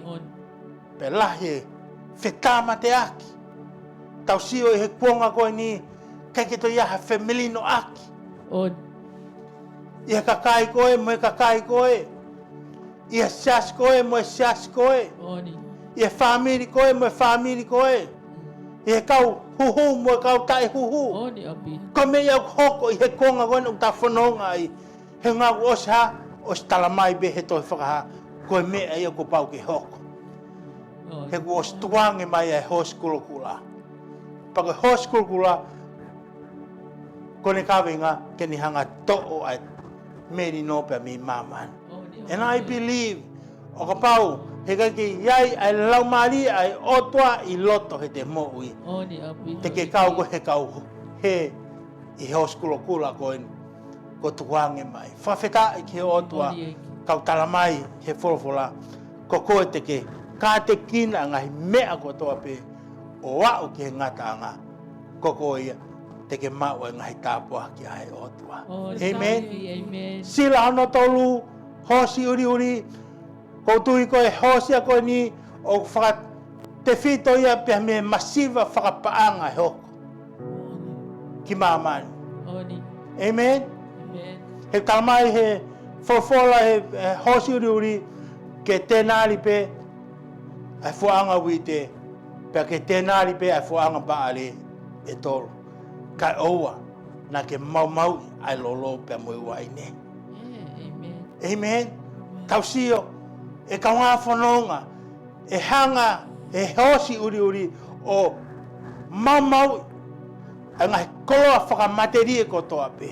ʻOni. Pea lahi e fetāmateʻaki. Tau sio ʻi he kuonga ko eni, ʻikai ke toe ʻi ai ha femelinoʻaki. ʻOni. ʻI he kakai ko ē mo e kakai ko ē. ʻI he siasi ko ē mo e siasi ko ē. ʻOni. ʻI he fāmili ko ē mo e fāmili ko ē. ʻI he kau huhu mo e kau taʻehuhu. ʻOni ʻaupito. Ko e meʻa ia ʻoku hoko ʻi he kuonga ko eni ʻoku ta fononga ai. He ʻoku ʻosi hā, ʻosi talamai pē he tohi Fakahā, ko e meʻa ia kuo pau ke hoko. ʻOni. He kuo ʻosi tukuange mai ʻa e hoosi kulokula. Pea ko e hoosi kulokula, ko ʻene kaveinga ke ne hanga ʻo toʻo ʻa e melino pea mei māmani. ʻOni. And I believe, ʻo kapau he ʻikai ke ʻi ai ʻa e Laumālie ʻa e ʻOtua ʻi loto heʻete moʻui, ʻOni ʻaupito. Te ke kau ko e kau hē ʻi he hoosi kulokula ko eni kuo tukuange mai. Fakafetaʻi ki he ʻOtua. ʻOni ʻEiki. Ka ʻoku talamai he folofola, ko koe te ke kātekina ʻa e ngaahi meʻa kotoa pē ʻo aʻu ki he ngataʻanga. Ko koe ia te ke maʻu ʻa e ngaahi tāpuaki ʻa e ʻOtua. ʻOni ʻEiki. Amen. Sila hono tolu, hoosi ʻuliʻuli, ʻoku ou tui ko e hoosi ia ko eni ʻoku fakatefito ia pea mei he masiva fakapaʻanga ʻe hoko ki māmani. ʻOni. Amen. Amen. He talamai he folofola he, he hoosi ʻuliʻuli, ke tenali pē ʻa e fuaʻanga uite, pea ke tenali pē ʻa e fuaʻanga paʻale ʻe tolu. Kae ʻoua naʻa ke maumauʻi ʻa e lolo pea mo e uaine. ʻĒ, amen. Amen. Amen. Tau sio, ʻe kaungā fononga, ʻe hanga ʻe he hoosi ʻuliʻuli ʻo maumauʻi ʻa e ngaahi koloa fakamatelie kotoa pē,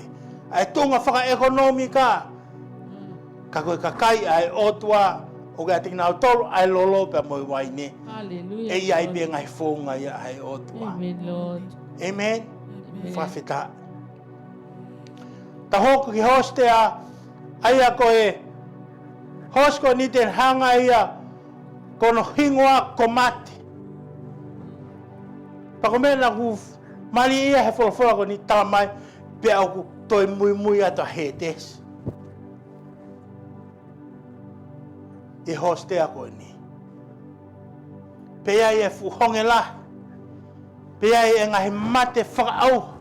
ʻa e tuʻunga fakaʻekonōmika. Mm. Ka ko e kakai ʻa e ʻOtua, ʻoku ʻiate kinautolu ʻa e lolo pea mo e uaine. Hallelujah. ʻE ʻi ai pē ngaahi founga ia ʻa e ʻOtua. Amen, Lord. Amen. Amen. Fakafetaʻi. Tau hoko ki he hoosi tea, ʻa ia ko e hoosi ko eni te ne hanga ia, ko hono hingoa ko Mate. Pea ko e meʻa naʻa ku mālieʻia he folofola ko eni, talamai, pea ʻoku toe muimui atu ʻa Hētesi ʻi he hostea ko eni. Pea ʻi ai e fuʻu honge lahi, pea ʻi ai e ngaahi mate fakaʻauha,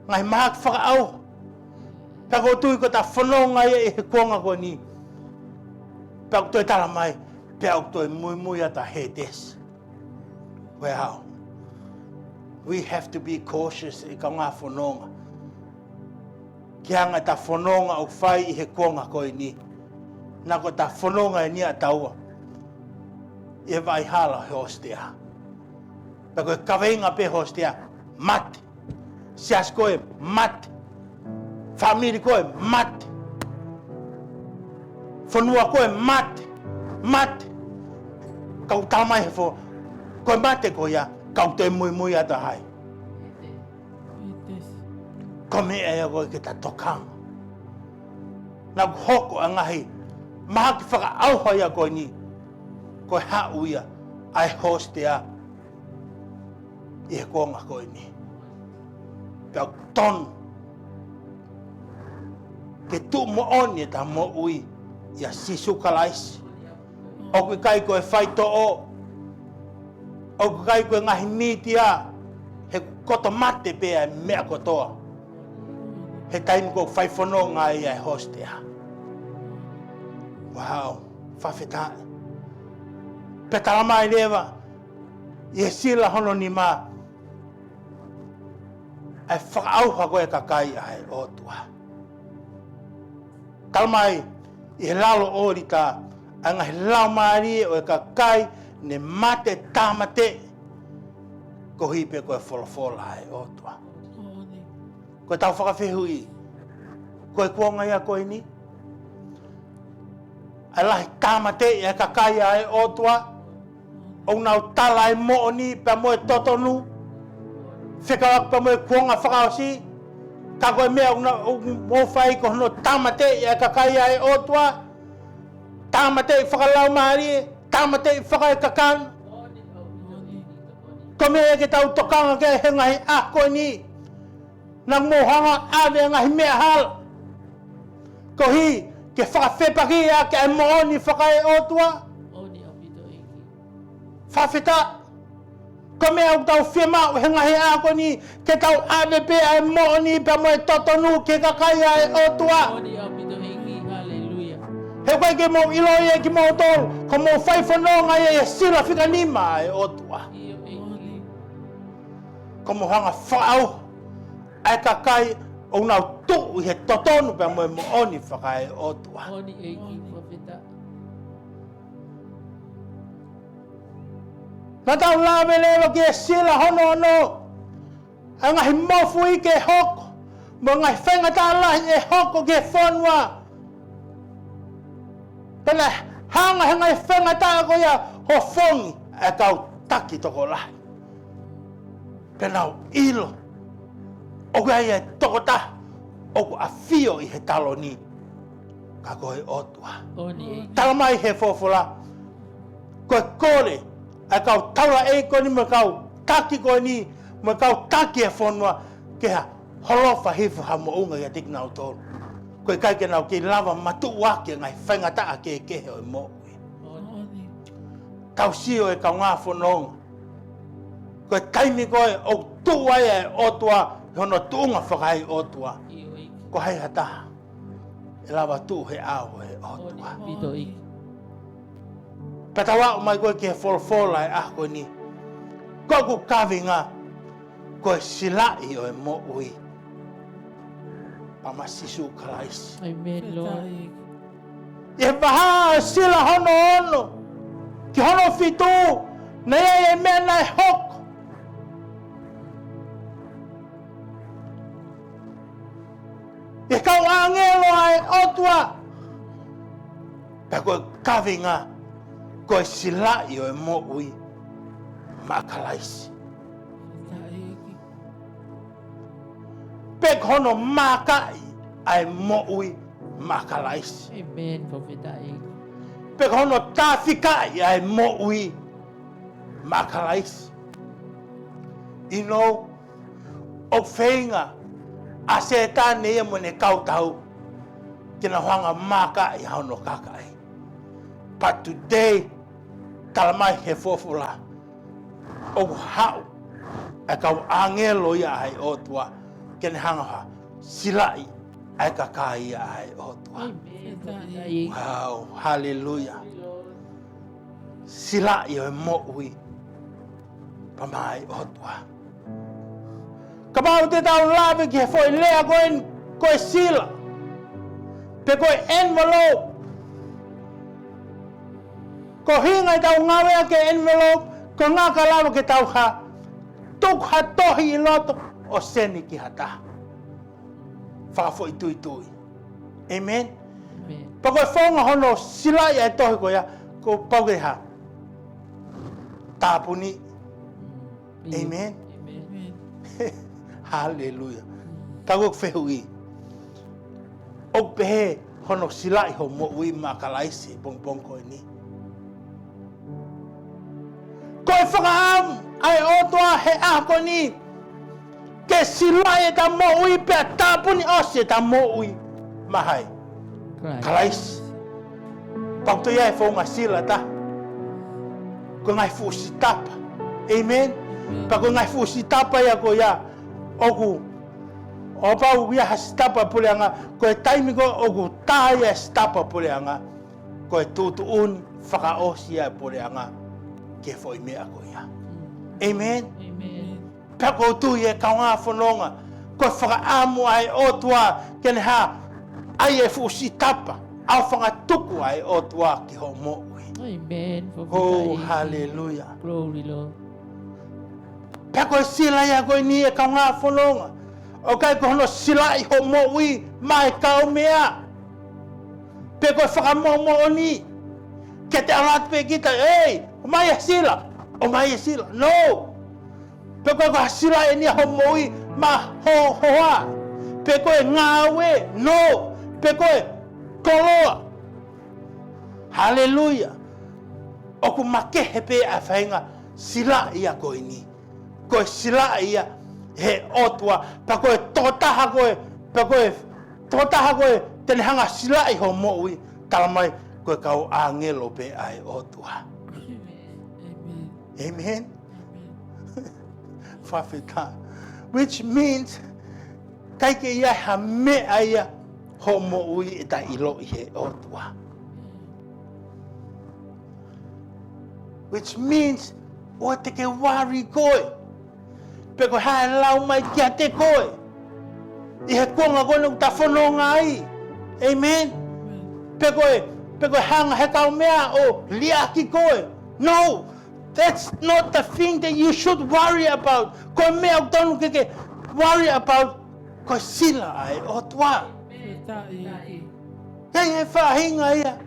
ngaahi mahaki fakaʻauha. Pea ʻoku ou tui ko ʻeta fononga ia ʻi he kuonga ko eni, pea ʻoku toe tala mai, pea ʻoku toe muimui atu ʻa Hētesi. Well, we have to be cautious, ʻe kaungā fononga, ki he anga ʻeta fononga ʻoku fai ʻi he kuonga ko eni. Naʻa ko ʻeta fononga eni ʻa taua ʻi he vaʻa hala ʻo e hostea. Pea ko e kaveinga pē hostea, mate. Siasi ko ē, mate. Fāmili ko ē, mate. Fonua ko ē, mate. Mate. Ka ʻoku tala mai he fo-, ko e mate ko ia, ka ʻoku toe muimui atu ʻa hai? Ko e meʻa ia ko ē ke ta tokanga. Naʻa ʻoku hoko ʻa e ngaahi mahaki fakaʻauha ia ko eni, ko e haʻu ia ʻa e hostea ʻi he kuonga ko eni. Pea ʻoku tonu ke tuʻu moʻoni ʻeta moʻui ʻia Sīsū Kalaisi. ʻOku ʻikai ko e faitoʻo, ʻoku ʻikai ko e ngaahi mītia, he ʻoku koto mate pē ʻa e meʻa kotoa he taimi ʻoku fai fononga ai ʻa e hostea. Wow, fakafetaʻi. Pea tala mai leva ʻi he sila hono nima, ʻa e fakaʻauha ko ē ʻa e kakai ʻa e ʻOtua. Tala mai ʻi he lalo ʻōlita, ʻa e ngaahi laumālie ʻo e kakai ne mate tāmateʻi koeʻuhi pē ko e folofola ʻa e ʻOtua. Ko ʻetau fakafehuʻi, ko e kuonga ia ko eni, ʻa e lahi tāmateʻi ʻa e kakai ʻa e ʻOtua, ʻoku nau tala ʻa e moʻoni pea mo e totonu, fekauʻaki pea mo e kuonga fakaʻosi, ka ko e meʻa ʻoku nau, ʻoku mou fai ko hono tāmateʻi ʻa e kakai ʻa e ʻOtua, tāmateʻi fakalaumālie, tāmateʻi fakaekakano. Ko e meʻa ia ke tau tokanga ki ai he ngaahi ʻaho ko eni. Naʻa mou hanga ʻave ʻa e ngaahi meʻa hala koeʻuhi ke fakafepakiʻi ʻaki ʻa e moʻoni fakaeʻotua. ʻOni ʻaupito ʻEiki. Fakafetaʻi. Ko e meʻa ʻoku tau fiemaʻu he ngaahi ʻaho ko eni, ke tau ʻave pē ʻa e moʻoni pea mo e totonu ki he kakai ʻa e ʻOtua. ʻOni ʻaupito ʻEiki. Haleluia. He ʻoku ʻikai ke mou ʻilo ia kimoutolu, ko hoʻomou fai fononga ia ʻi he sila fika nima ʻa e ʻOtua. ʻIo ʻEiki. Ko hoʻomou hanga fakaʻauha ʻa e kakai ʻoku nau tuʻu ʻi he totonu pea mo e moʻoni fakaeʻotua. ʻOni ʻEiki, fakafetaʻi. Naʻa tau lave leva ki he sila hono ono, ʻa e ngaahi mofuike ʻe hoko, mo e ngaahi faingataʻa lahi ʻe hoko ki he fonua. Pea naʻe hanga he ngaahi faingataʻa ko ia ʻo fongi ʻa e kau taki tokolahi. Pea nau ʻilo ʻoku ʻi ai e tokotaha ʻoku ʻafio ʻi he taloni, ka ko e ʻOtua. ʻOni ʻEiki. Tala mai he folofola, ko e kole ʻa e kau taulaʻeiki ko eni mo e kau taki ko eni, mo e kau taki e fonua, ke holofa hifo ha moʻunga kiate kinautolu. Ko e ʻikai ke nau kei lava matuʻuaki e ngaahi faingataʻa kehekehe ʻo e moʻui. ʻOni. Tau sio e kaungā fononga, ko e taimi ko ē ʻoku tuʻu ai e ʻOtua ʻi hono tuʻunga fakaeʻotua, ʻio ʻEiki, ko hai ha taha ʻe lava tuʻu he ʻao ʻo e ʻOtua. ʻOni ʻaupito ʻEiki. Pea tau aʻu mai ko ē ki he folofola ʻo e ʻaho ko eni, ko ʻeku kaveinga, ko e silaʻi ʻo e moʻui pea mo Sīsū Kalaisi. ʻĒmeni, Lord. ʻI he vahaʻa ʻo e sila hono ono ki hono fitu, naʻe ʻi ai e meʻa naʻe hoko ʻi he kau ʻāngelo ʻa e ʻOtua. Pea ko e kaveinga, ko e silaʻi ʻo e moʻui maʻa Kalaisi. Pe ko hono mākaʻi ʻa e moʻui maʻa Kalaisi. ʻĒmeni, fakafetaʻi. Pe ko hono tāfikaʻi ʻa e moʻui maʻa Kalaisi. You know, ʻoku feinga ʻa Sētane ia mo ʻene kau tau ke nau hanga ʻo maakaʻi ʻa hono kakai. But today, tala mai he folofola, ʻoku haʻu ʻa e kau ʻāngelo ia ʻa e ʻOtua ke ne hanga ʻo silaʻi ʻa e kakai ia ʻa e ʻOtua. ʻĒmeni. Wow, haleluia. Silaʻi ʻo e moʻui pea maʻa e ʻOtua. Kapau te tau lave ki he foʻi lea ko eni, ko e sila, pe ko e envelope. Ko e ʻuhinga ʻetau ngāueʻaki e envelope, ko e ʻuhinga ka lava ke tau hā, tuku ha tohi ʻi loto ʻo send ki ha taha. Fakafoʻituitui. ʻĒmeni. ʻĒmeni. Pea ko e founga hono silaʻi ʻa e tohi ko ia, kuo pau ke hā, tāpuni. ʻĒmeni. ʻĒmeni. Haleluia. Ka ko e fehuʻi, ʻoku pehē hono silaʻi hoʻo moʻui maʻa Kalaisi he pongipongi ko eni? Ko e fakaʻamu ʻa e ʻOtua he ʻaho ko eni ke silaʻi ʻeta moʻui pea tāpuni ʻosi ʻeta moʻui maʻa hai? Kalaisi. Kalaisi. Pea ʻoku toe ʻi ai e founga sila ʻe taha, ko e ngaahi fuʻu sitapa. ʻĒmeni. ʻĒmeni. Pea ko e ngaahi fuʻu sitapa ia ko ia ʻoku, ʻo kapau ʻoku ʻi ai ha sitapa puleʻanga, ko e taimi ko ē ʻoku tā ai e sitapa puleʻanga, ko e tuʻutuʻuni fakaʻosi ia e puleʻanga ki he foʻi meʻa ko ia. ʻĒmeni. ʻĒmeni. Pea ʻoku ou tui ʻe kaungā fononga, ko e fakaʻamu ʻa e ʻOtua ke ne hā, ʻai e fuʻu sitapa, ʻa e fakatuku ʻa e ʻOtua ki hoʻo moʻui. ʻĒmeni. Oh, haleluia. Glory, Lord. Pea ko e sila ia ko eni ʻe kaungā fononga, ʻoku ʻikai ko hono silaʻi hoʻo moʻui maʻa e kaumeʻa, pe ko e fakamoʻomoʻoni, ke te ʻalu atu pē kita, ei, ʻomai e sila, ʻomai e sila. No. Pe ko e, ko e silaʻi eni ʻa hoʻo moʻui maʻa ho hoa, pe ko e ngāue, no, pe ko e koloa. Haleluia. ʻOku makehe pē ʻa e faʻahinga silaʻi ia ko eni. Ko e silaʻi ia he ʻOtua, pea ko e tokotaha ko ē, pea ko e tokotaha ko ē te ne hanga silaʻi hoʻo moʻui, tala mai ko e kau ʻāngelo pē ʻa e ʻOtua. ʻĒmeni. ʻĒmeni. Fakafetaʻi. Which means, ʻikai ke ʻi ai ha meʻa ia hoʻo moʻui ʻe taʻeʻiloʻi he ʻOtua. Which means, ʻoua te ke worry koe. Pe ko e hā ʻe lau mai kiate koe ʻi he kuonga ko eni ʻoku ta fononga ai. ʻĒmeni. Pe ko e, pe ko e hanga he kaumeʻa ʻo liʻaki koe. No, that's not the thing that you should worry about. Ko e meʻa ʻoku totonu ke ke worry about, ko e sila ʻa e ʻOtua. Fakafetaʻi ʻEiki. ʻI ai e faʻahinga ia,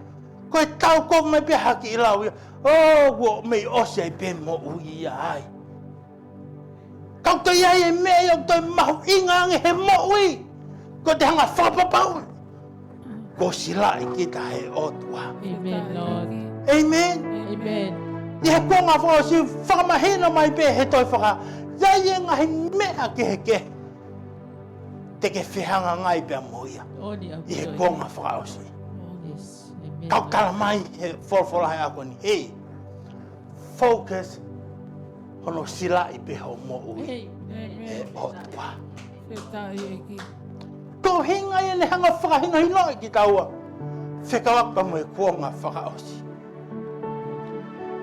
ko e tau ko mai pē ha kiʻi lau ia, oh, kuo mei ʻosi ai pē moʻui ia ai. Ka ʻoku toe ʻi ai e meʻa ia ʻoku toe mahuʻinga ange he moʻui, ko ʻete hanga fakapapauʻi kuo silaʻi kita he ʻOtua. ʻĒmeni, Lord. ʻĒmeni. ʻĒmeni. ʻI he kuonga fakaʻosi, fakamahino mai pē he toe faka, ʻi ai e ngaahi meʻa kehekehe te ke fehangahangai pea mo ia ʻi he kuonga fakaʻosi. Yes. ʻĒmeni. Ka ʻoku tala mai he folofola he ʻaho ni, hey, focus hono silaʻi pē hoʻo moʻui he ʻOtua. Fakafetaʻi ʻEiki. Ko e ʻuhinga ia ne hanga fakahinohinoʻi kitaua fekauʻaki mo e kuonga fakaʻosi.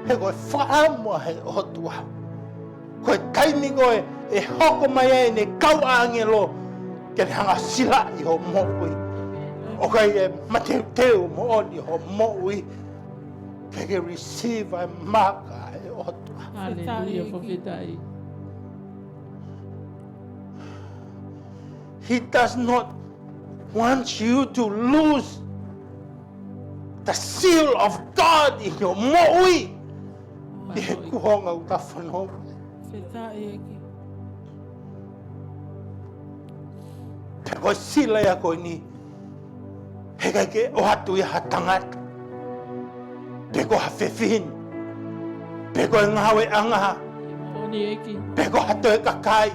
He ko e fakaʻamu ʻa e ʻOtua, ko e taimi ko ē ʻe hoko mai ai ʻene kau ʻāngelo ke ne hanga silaʻi hoʻo moʻui, ʻoku ʻi ai e mateuteu moʻoni hoʻo moʻui ke ke receive ʻa e maaka ʻa e ʻOtua. Haleluia, fakafetaʻi. He does not want you to lose the seal of God in your moʻui ʻi he kuonga ʻoku ta fononga. Fakafetaʻi ʻEiki. Pea ko e sila ia ko eni, heʻikai ke ʻoatu ia ha tangata, pe ko ha fefine, pe ko e ngāueʻanga, pe ko ha toe kakai.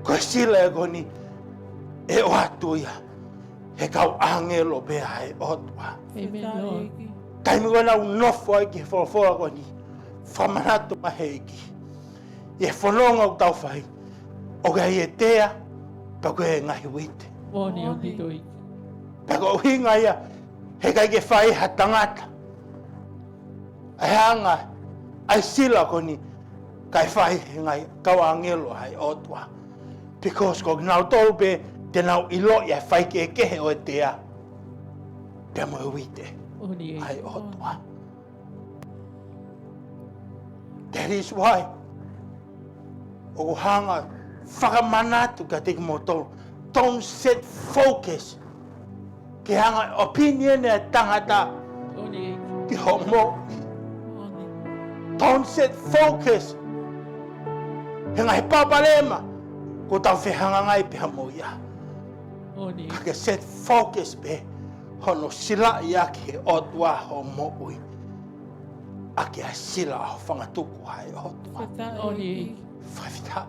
Ko e sila ia ko eni, ʻe ʻoatu ia he kau ʻāngelo pē ʻa e ʻOtua. Amen, Lord. Taimi ko ē naʻa nau nofo ai ki he folofola ko eni, fakamanatu mai he ʻEiki, ʻi he fononga ʻoku tau fai, ʻoku ʻi ai e tea, pea ʻoku ʻi ai e ngaahi uite. Moʻoni ʻaupito ʻEiki. Pea ko e ʻuhinga ia he ʻikai ke fai ha tangata ʻa e anga ʻa e sila ko eni, kae fai he ngaahi kau ʻāngelo ʻa e ʻOtua. Because ko kinautolu pē te nau ʻiloʻi ʻa e faikehekehe ʻo e tea pea mo e uite ʻa e ʻOtua. That is why ʻoku ou hanga fakamanatu kiate kimoutolu, don't set focus ki he anga e opinion ʻa e tangata ki hoʻo moʻui. Don't set focus he ngaahi palopalema ʻoku tau fehangahangai pea mo ia. Ka ke set focus pē hono silaʻi ʻaki ʻe he ʻOtua hoʻo moʻui, ʻaki ʻa e sila ʻo e fanga tuku ʻa e ʻOtua. Fakafetaʻi.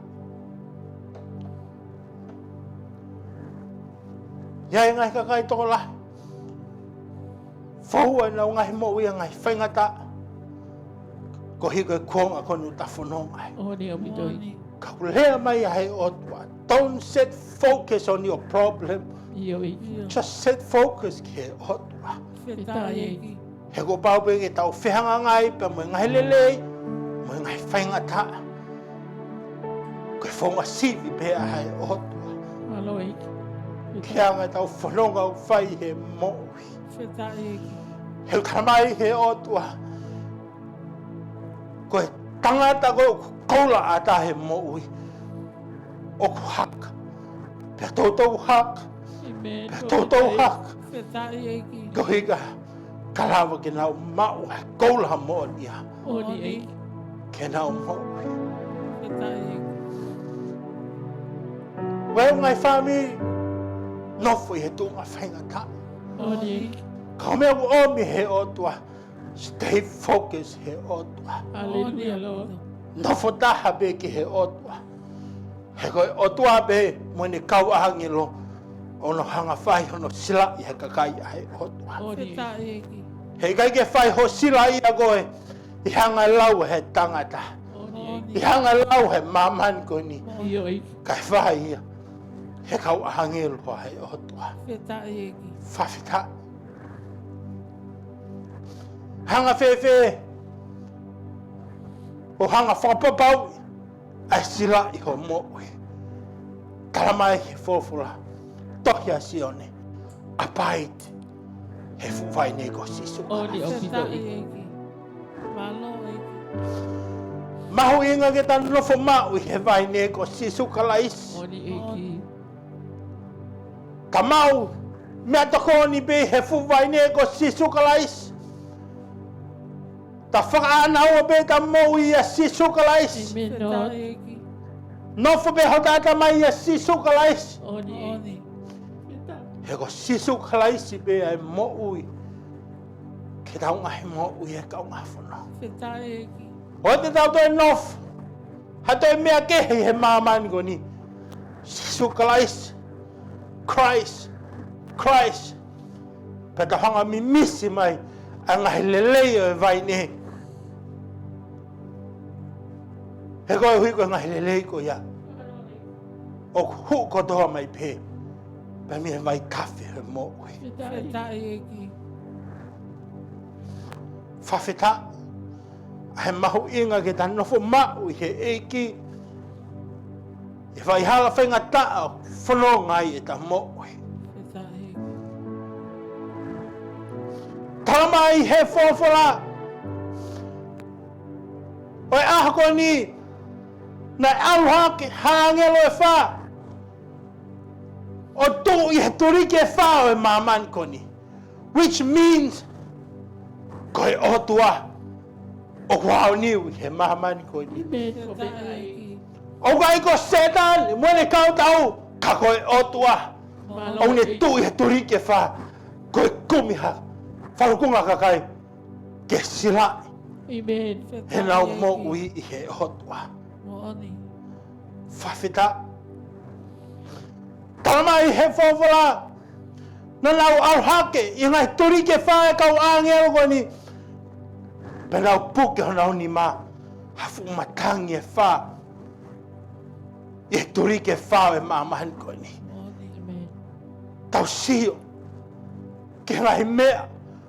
ʻI ai e ngaahi kakai tokolahi, foua ʻenau ngaahi moʻui ʻa e ngaahi faingataʻa koeʻuhi ko e kuonga ko eni ʻoku ta fononga ai. Ka ʻoku lea mai ʻa e ʻOtua, don't set focus on your problem. Just set focus ki he ʻOtua. He kuo pau pē ke tau fehangahangai pea mo e ngaahi lelei mo e ngaahi faingataʻa, ko e founga sivi pē ʻa e ʻOtua ki he anga ʻetau fononga ʻoku fai he moʻui. He ʻoku tala mai he ʻOtua, ko e tangata ko ē ʻoku koula ʻatā he moʻui, ʻoku haka, pea toutou haka, pea toutou haka, koeʻuhi ka lava ke nau maʻu ʻa e koula moʻoni ia ke nau moʻui. Ko e ngaahi fāmili nofo ʻi he tuʻunga faingataʻa, ka ko e meʻa ʻoku ʻomi he ʻOtua, stay focus he ʻOtua. Nofo taha pē ki he ʻOtua. He ko e ʻOtua pē mo ʻene kau ʻāngelo ʻoku nau hanga fai hono silaʻi he kakai ʻa e ʻOtua. He ʻikai ke fai hoʻo silaʻi ʻa koe ʻi he anga e lau ʻa e tangata, ʻi he anga e lau ʻa e māmani ko eni, kae fai ia he kau ʻāngelo ʻa e ʻOtua. Fakafetaʻi. Hanga fēfē ʻo hanga fakapapauʻi ʻa e silaʻi hoʻo moʻui? Tala mai he folofola, tohi ʻa Sione, abide he fuʻu vaine ko Sīsū Kalaisi. Mahuʻinga ke ta nofo maʻu ʻi he vaine ko Sīsū Kalaisi. Ta maʻu meʻatokoni pē he fuʻu vaine ko Sīsū Kalaisi. Ta fakaʻānaua pē ʻeta moʻui ʻia Sīsū Kalaisi. Nofo pē hota ʻatamai ʻia Sīsū Kalaisi. He ko Sīsū Kalaisi pē ʻa e moʻui ke tau ngaahi moʻui ʻa e kaungāfononga. ʻOua te tau toe nofo ha toe meʻa kehe ʻi he māmani ko eni. Sīsū Kalaisi, Christ, Christ. Pea tau hanga mimisi mai ʻa e ngaahi lelei ʻo e vaine. He koeʻuhi ko e ngaahi lelei ko ia ʻoku hū kotoa mai pē pē mei he vaitafe ʻo e moʻui. Fakafetaʻi. ʻA e mahuʻinga ke ta nofo maʻu ʻi he ʻEiki ʻi he faihala faingataʻa ʻoku fononga ai ʻeta moʻui. Tala mai he folofola, ʻo e ʻaho ko eni naʻe ʻalu hake ha ʻāngelo ʻe fā ʻo tuʻu ʻi he tuliki ʻe fā ʻo e māmani ko eni. Which means, ko e ʻOtua ʻoku aoniu ʻi he māmani ko eni. ʻOku ʻikai ko Sētane mo ʻene kau tau, ka ko e ʻOtua ʻoku ne tuʻu ʻi he tuliki ʻe fā, ko e kumi ha falukunga kakai ke silaʻi ʻenau moʻui ʻi he ʻOtua. Fakafetaʻi. Talamai he folofola, naʻa nau ʻalu hake ʻi he ngaahi tuliki ʻe fā ʻa e kau ʻāngelo ko eni, pea nau puke honau nima ha fuʻu matangi ʻe fā ʻi he tuliki ʻe fā ʻo e māmani ko eni. Amen. Tau sio ki he ngaahi meʻa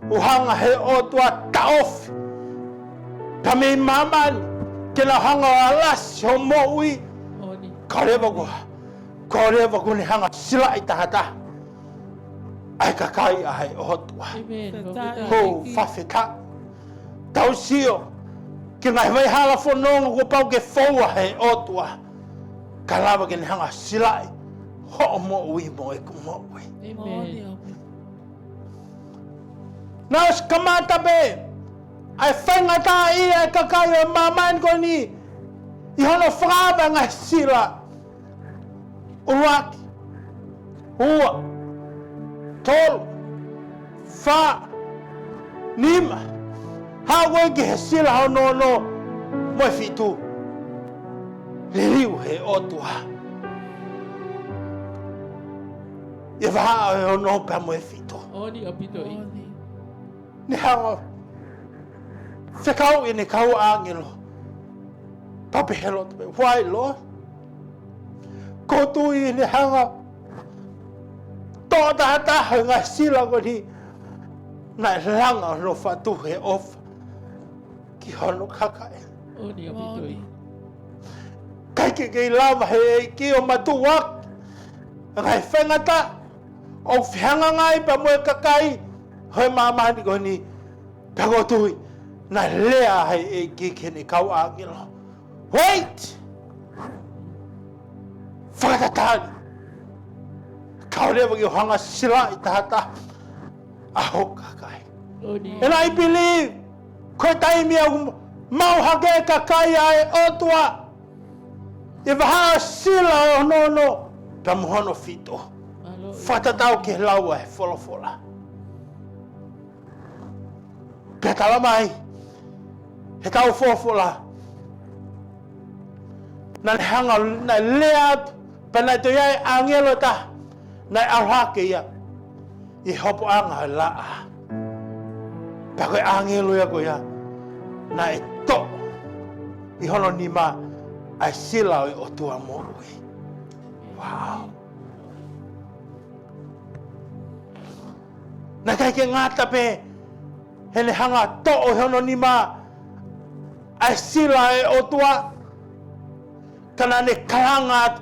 ʻoku hanga he ʻOtua ʻo taʻofi pea mei māmani ke nau hanga ʻo alasi hoʻo moʻui. Amen. Ka ʻoku leva kuo, ka ʻoku leva kuo ne hanga ʻo silaʻi tahataha ʻa e kakai ʻa e ʻOtua. Amen. Fakafetaʻi. Hou, fakafetaʻi. Tau sio ki he ngaahi vai hala fononga kuo pau ke foua he ʻOtua, ka lava ke ne hanga ʻo silaʻi hoʻo moʻui mo ʻeku moʻui. Amen. Naʻe ʻosi kamata pē ʻa e faingataʻaʻia ʻa e kakai ʻo e māmani ko eni ʻi hono fakaava e ngaahi sila. ʻUluaki, ua, tolu, fā, nima. Haʻu ko ē ki he sila hono ono mo e fitu. Liliu he ʻOtua ʻi he vahaʻa ʻo e ono pea mo e fitu. Amen. ʻAupito ia. Ne hanga ʻo fekauʻi ʻene kau ʻāngelo. Pea pehē loto pē, why, Lord? ʻOku ou tui ne hanga ʻo toʻo tahataha e ngaahi sila ko eni naʻe langa hono fatu he ʻofa ki hono kakai. Amen, ʻaupito ia. ʻIkai ke kei lava he ʻEiki ʻo matuʻuaki e ngaahi faingataʻa ʻoku fehangahangai pea mo e kakai ʻo e māmani ko eni. Pea ʻoku ou tui naʻe lea ʻa e ʻEiki ki heʻene kau ʻāngelo, wait! Fakatatali. Ka ʻoku leva ke u hanga ʻo silaʻi tahataha ʻa hoku kakai. Amen. And I believe, ko e taimi ʻoku maʻu hake e kakai ʻa e ʻOtua ʻi he vahaʻa sila ʻo hono ono pea mo hono fitu. Mālō. Fakatatau ki he lau ʻa e folofola. Pea talamai he kau folofola, naʻa ne hanga, naʻe lea atu, pea naʻe toe ʻi ai e ʻāngelo ʻe taha naʻe ʻalu hake ia ʻi he hopoʻanga ʻo e laʻā. Pea ko e ʻāngelo ia ko ia naʻe toʻo ʻi hono nima ʻa e sila ʻo e ʻOtua moʻui. Wow. Naʻe ʻikai ke ngata pē heʻene hanga ʻo toʻo ʻi hono nima ʻa e sila ʻo e ʻOtua, ka naʻa ne kalanga atu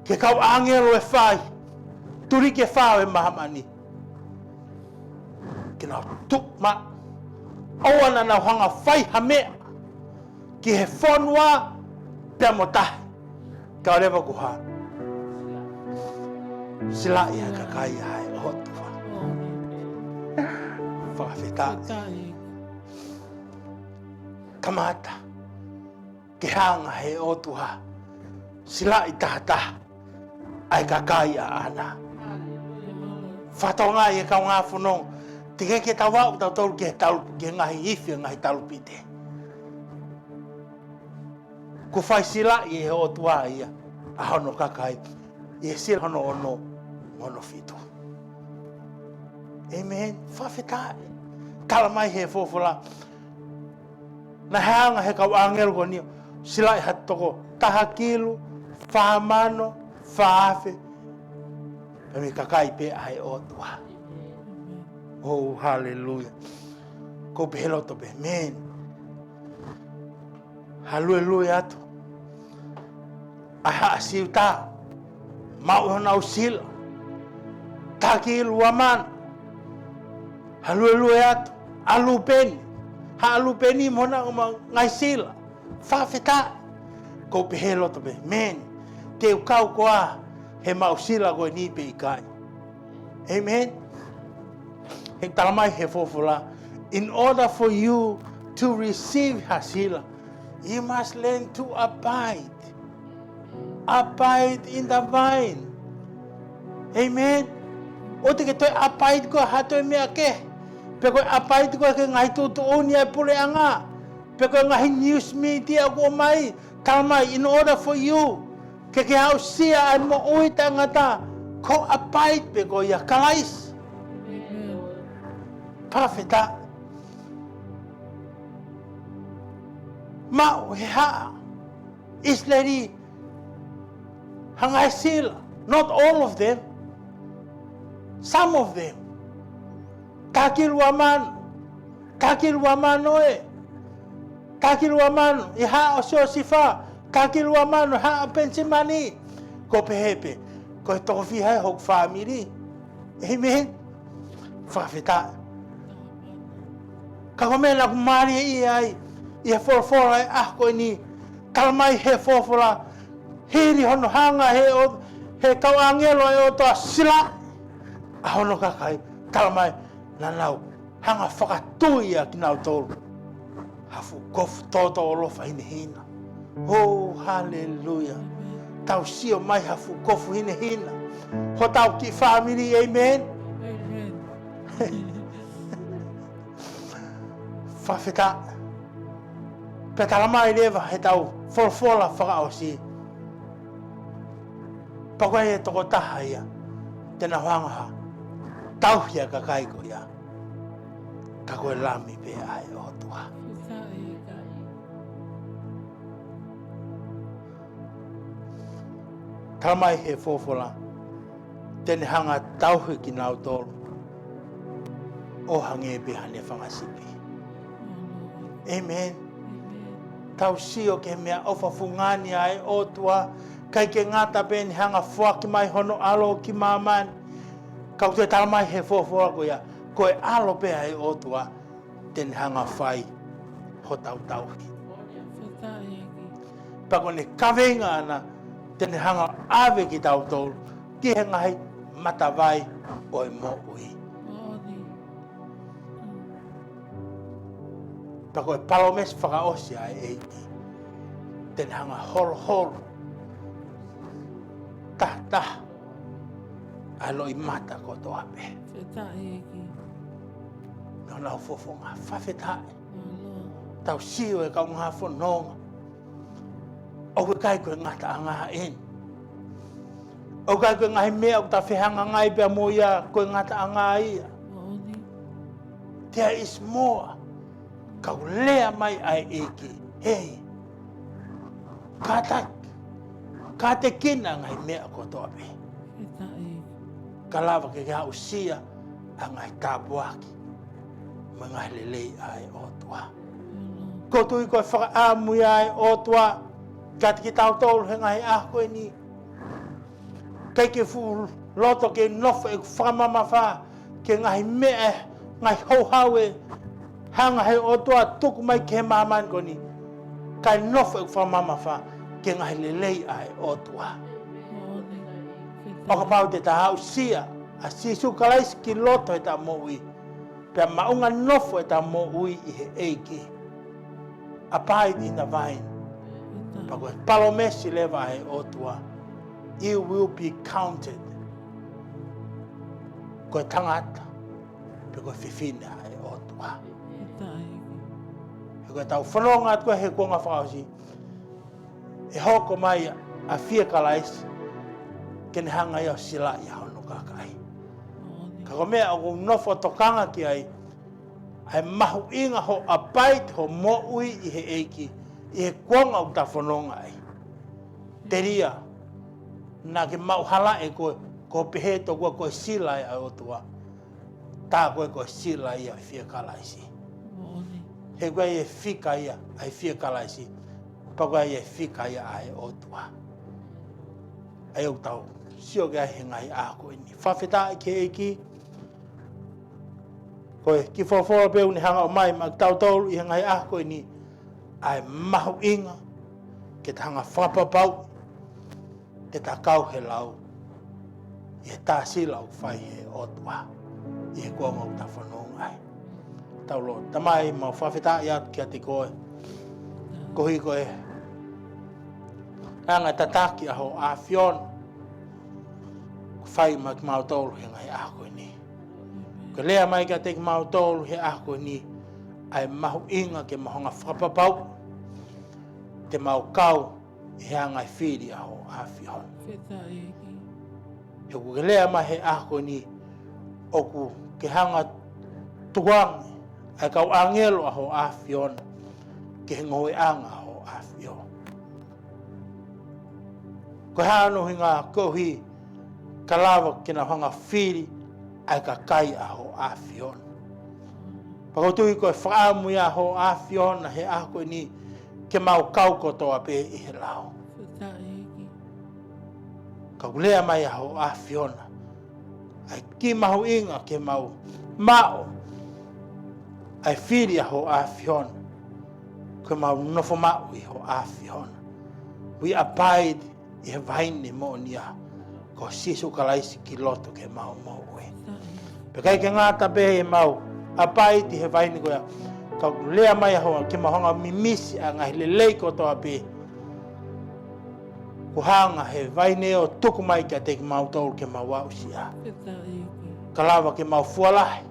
ki he kau ʻāngelo ʻe fā, tuliki ʻe fā ʻo e māmani, ke nau tuʻu maʻu, ʻoua naʻa nau hanga ʻo fai ha meʻa ki he fonua pea mo tahi, ka ʻoku leva kuo hā, silaʻi ʻa e kakai ʻa e ʻOtua. Fakafetaʻi. Kamata ke hanga he ʻOtua ʻo silaʻi tahataha ʻa e kakai ʻaʻana. Fakatokangaʻi e kaungā fononga, teʻeki ke tau aʻu tautolu ki he talu-, ki he ngaahi ifi, ngaahi talupite. Kuo fai silaʻi ʻe he ʻOtua ia ʻa hono kakai ʻi he sila hono ono mo hono fitu. Amen. Fakafetaʻi. Talamai he folofola, naʻe hanga he kau ʻāngelo ko eni ʻo silaʻi ha toko taha kilu fā mano fā afe pea mei he kakai pē ʻa e ʻOtua. Oh, hallelujah. ʻOku ou pehē loto pē, amen. Haluelue atu ʻa e haʻa Siuta, maʻu honau sila, taha kilu ua mano. Haluelue atu ʻa Lūpeni, haʻa Lūpeni mo honau ngaahi sila. Fakafetaʻi. ʻOku ou pehē loto pē, amen. Te u kau koā he maʻu sila ko eni pe ʻikai? Amen. He talamai he folofola, in order for you to receive ha sila, you must learn to abide. Abide in the vine. Amen. ʻOua te ke toe abide koe ha toe meʻa kehe. Pe ko e abide koe ki he ngaahi tuʻutuʻuni ʻa e puleʻanga, pe ko e ngaahi news media ʻoku ʻomai, talamai, in order for you ke ke aʻusia ʻa e moʻui taʻengata, Ko e abide pē ko ia ʻia Kalaisi. Fakafetaʻi. Maʻu he haʻa ʻIsileli ha ngaahi sila, not all of them, some of them. Taha ki he ua mano, taha ki he ua mano ē, taha ki he ua mano ʻi he haʻa ʻo Siosifa, taha ki he ua mano ʻi he haʻa ʻo Penisimani. Ko e pehē pē, ko e toko fiha ē hoku fāmili. ʻĒmeni. Fakafetaʻi. Ka ko e meʻa naʻa ku mālieʻia ai ʻi he folofola ʻo e ʻaho ko eni, talamai ʻe he folofola, hili hono hanga ʻe he ʻo-, ʻe he kau ʻāngelo ʻo e ʻOtua ʻo silaʻi ʻa hono kakai, talamai naʻa nau hanga ʻo fakatui ʻa kinautolu ha fuʻu kofu tōtōʻolofa hinehina. Oh, haleluia. Tau sio mai ha fuʻu kofu hinehina hotau kiʻi fāmili, ʻēmeni. ʻĒmeni. Fakafetaʻi. Pea talamai leva ʻe heʻetau folofola fakaʻosi, pea ko e tokotaha ia te ne hanga ʻo tauhi ʻa e kakai ko ia, ka ko e Lami pē ʻa e ʻOtua. Talamai ʻe he folofola, te ne hanga ʻo tauhi kinautolu ʻo hangē pē haʻane fanga sipi. ʻĒmeni. Tau sio ki he meʻaʻofa fungani ʻa e ʻOtua, ʻikai ke ngata pē ʻene hanga ʻo foaki mai hono ʻAlo ki māmani, ka ʻoku toe talamai ʻe he folofola ko ia, ko e ʻAlo pē ʻa e ʻOtua te ne hanga ʻo fai hotau tauhi. Pea ko ʻene kaveinga ʻana, te ne hanga ʻo ʻave kitautolu ki he ngaahi matavai ʻo e moʻui. Pea ko e palōmesi fakaʻosi ʻa e ʻEiki, te ne hanga ʻo holoholo tahataha ʻa e loʻimata kotoa pē. Mei honau fofonga. Fakafetaʻi. Tau sio e kaungā fononga, ʻoku ʻikai ko e ngataʻanga eni. ʻOku ʻikai ko e ngaahi meʻa ʻoku ta fehangahangai pea mo ia ko e ngataʻanga ia. There is more. Ka ʻoku lea mai ʻa e ʻEiki, hei, kātaki, kātekina ngaahi meʻa kotoa pē, ka lava ke ke aʻusia ʻa e ngaahi tāpuaki mo e ngaahi lelei ʻa e ʻOtua. Ko e tui ko e fakaʻamu ia ʻa e ʻOtua kiate kitautolu he ngaahi ʻaho ko eni. ʻIkai ke fuʻu loto ke nofo ʻeku fakamamafa ki he ngaahi meʻa, ngaahi houhau ʻe hanga ʻe he ʻOtua ʻo tuku mai ki he māmani ko eni. Kae nofo ʻeku fakamamafa ki he ngaahi lelei ʻa e ʻOtua. ʻO kapau te ta aʻusia ʻa Sīsū Kalaisi ki loto heʻeta moʻui, pea maʻunga nofo ʻeta moʻui ʻi he ʻEiki. Abide in the vine. Pea ko e palōmesi leva ʻa e ʻOtua, you will be counted. Ko e tangata, pe ko e fefine ʻa e ʻOtua. He ko ʻetau fononga atu ko ē he kuonga fakaʻosi, ʻe hoko mai ʻa Fia Kalaisi ke ne hanga ia ʻo silaʻi ʻa hono kakai. Ka ko e meʻa ʻoku ou nofo ʻo tokanga ki ai, ʻa e mahuʻinga hoʻo abide, hoʻo moʻui ʻi he ʻEiki ʻi he kuonga ʻoku ta fononga ai. Telia naʻa ke maʻu hala ʻe koe ko e pehē tokua ko e sila ʻa e ʻOtua. Tā ko ē ko e sila ia ʻa Fia Kalaisi. He ko e fika ia ʻa Fia Kalaisi, pea ko e fika ia ʻa e ʻOtua. ʻA ia ʻoku tau sio ki ai he ngaahi ʻaho ko eni. Fakafetaʻi ki he ʻEiki. Ko e kiʻi folofola pē ʻoku ne hanga ʻo ʻomai maʻa kitautolu ʻi he ngaahi ʻaho ko eni, ʻa e mahuʻinga ke ta hanga ʻo fakapapauʻi te ta kau he lau ʻi he tā sila ʻoku fai ʻe he ʻOtua ʻi he kuonga ʻoku ta fononga ai. Tau lotu. Tamai, mau fakafetaʻi atu kiate koe koeʻuhi ko e anga tataki ʻa hoʻo ʻAfiona ʻoku fai maʻa kimautolu he ngaahi ʻaho ko eni. Ke lea mai kiate kimautolu he ʻaho ko eni ʻa e mahuʻinga ke mau hanga ʻo fakapapauʻi te mau kau ʻi he anga e fili ʻa hoʻo ʻAfiona. He ʻoku ke lea mai he ʻaho ko eni ʻoku ke hanga tukuange ʻa e kau ʻāngelo ʻa hoʻo ʻAfiona ki he ngoueʻanga ʻa hoʻo ʻAfio. Ko e hā hono ʻuhinga? Koeʻuhi ka lava ke nau hanga fili ʻa e kakai ʻa hoʻo ʻAfiona. Pea ʻoku ou tui ko e fakaʻamu ia ʻa hoʻo ʻAfiona he ʻaho ko eni ke mau kau kotoa pē ʻi he lao. Ka ʻoku lea mai ʻa hoʻo ʻAfiona ʻa e kī mahuʻinga ke mau maʻu ʻa e fili ʻa hoʻo ʻAfiona, ke mau nofo maʻu ʻi hoʻo ʻAfiona. We abide ʻi he vaine moʻonia ko Sīsū Kalaisi ki loto ke mau moʻui. Pea ʻikai ke ngata pē ʻemau abide ʻi he vaine ko ia, ka ʻoku lea mai ʻa hoʻo ke mau hanga mimisi ʻa e ngaahi lelei kotoa pē kuo hanga he vaine ʻo tuku mai kiate kimautolu ke mau aʻusia. Ka lava ke mau fua lahi,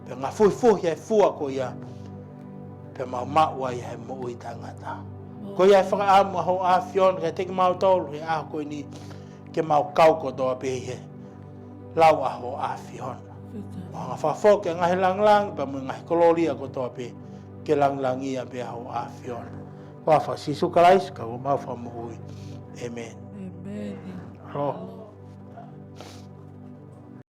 pea ngafuhifuhi ʻa e fua ko ia, pea mau maʻu ai ʻa e moʻui taʻengata. Ko ia ʻa e fakaʻamu ʻa hoʻo ʻAfiona kiate kimautolu he ʻaho ko eni, ke mau kau kotoa pē ʻi he lao ʻa hoʻo ʻAfiona. Mau hanga fakafoki ʻa e ngaahi langilangi pea mo e ngaahi kolōlia kotoa pē ke langilangiʻia pē ʻa hoʻo ʻAfiona. Huafa ʻo Sīsū Kalaisi ko homau Fakamoʻui. ʻĒmeni. ʻĒmeni. Alo.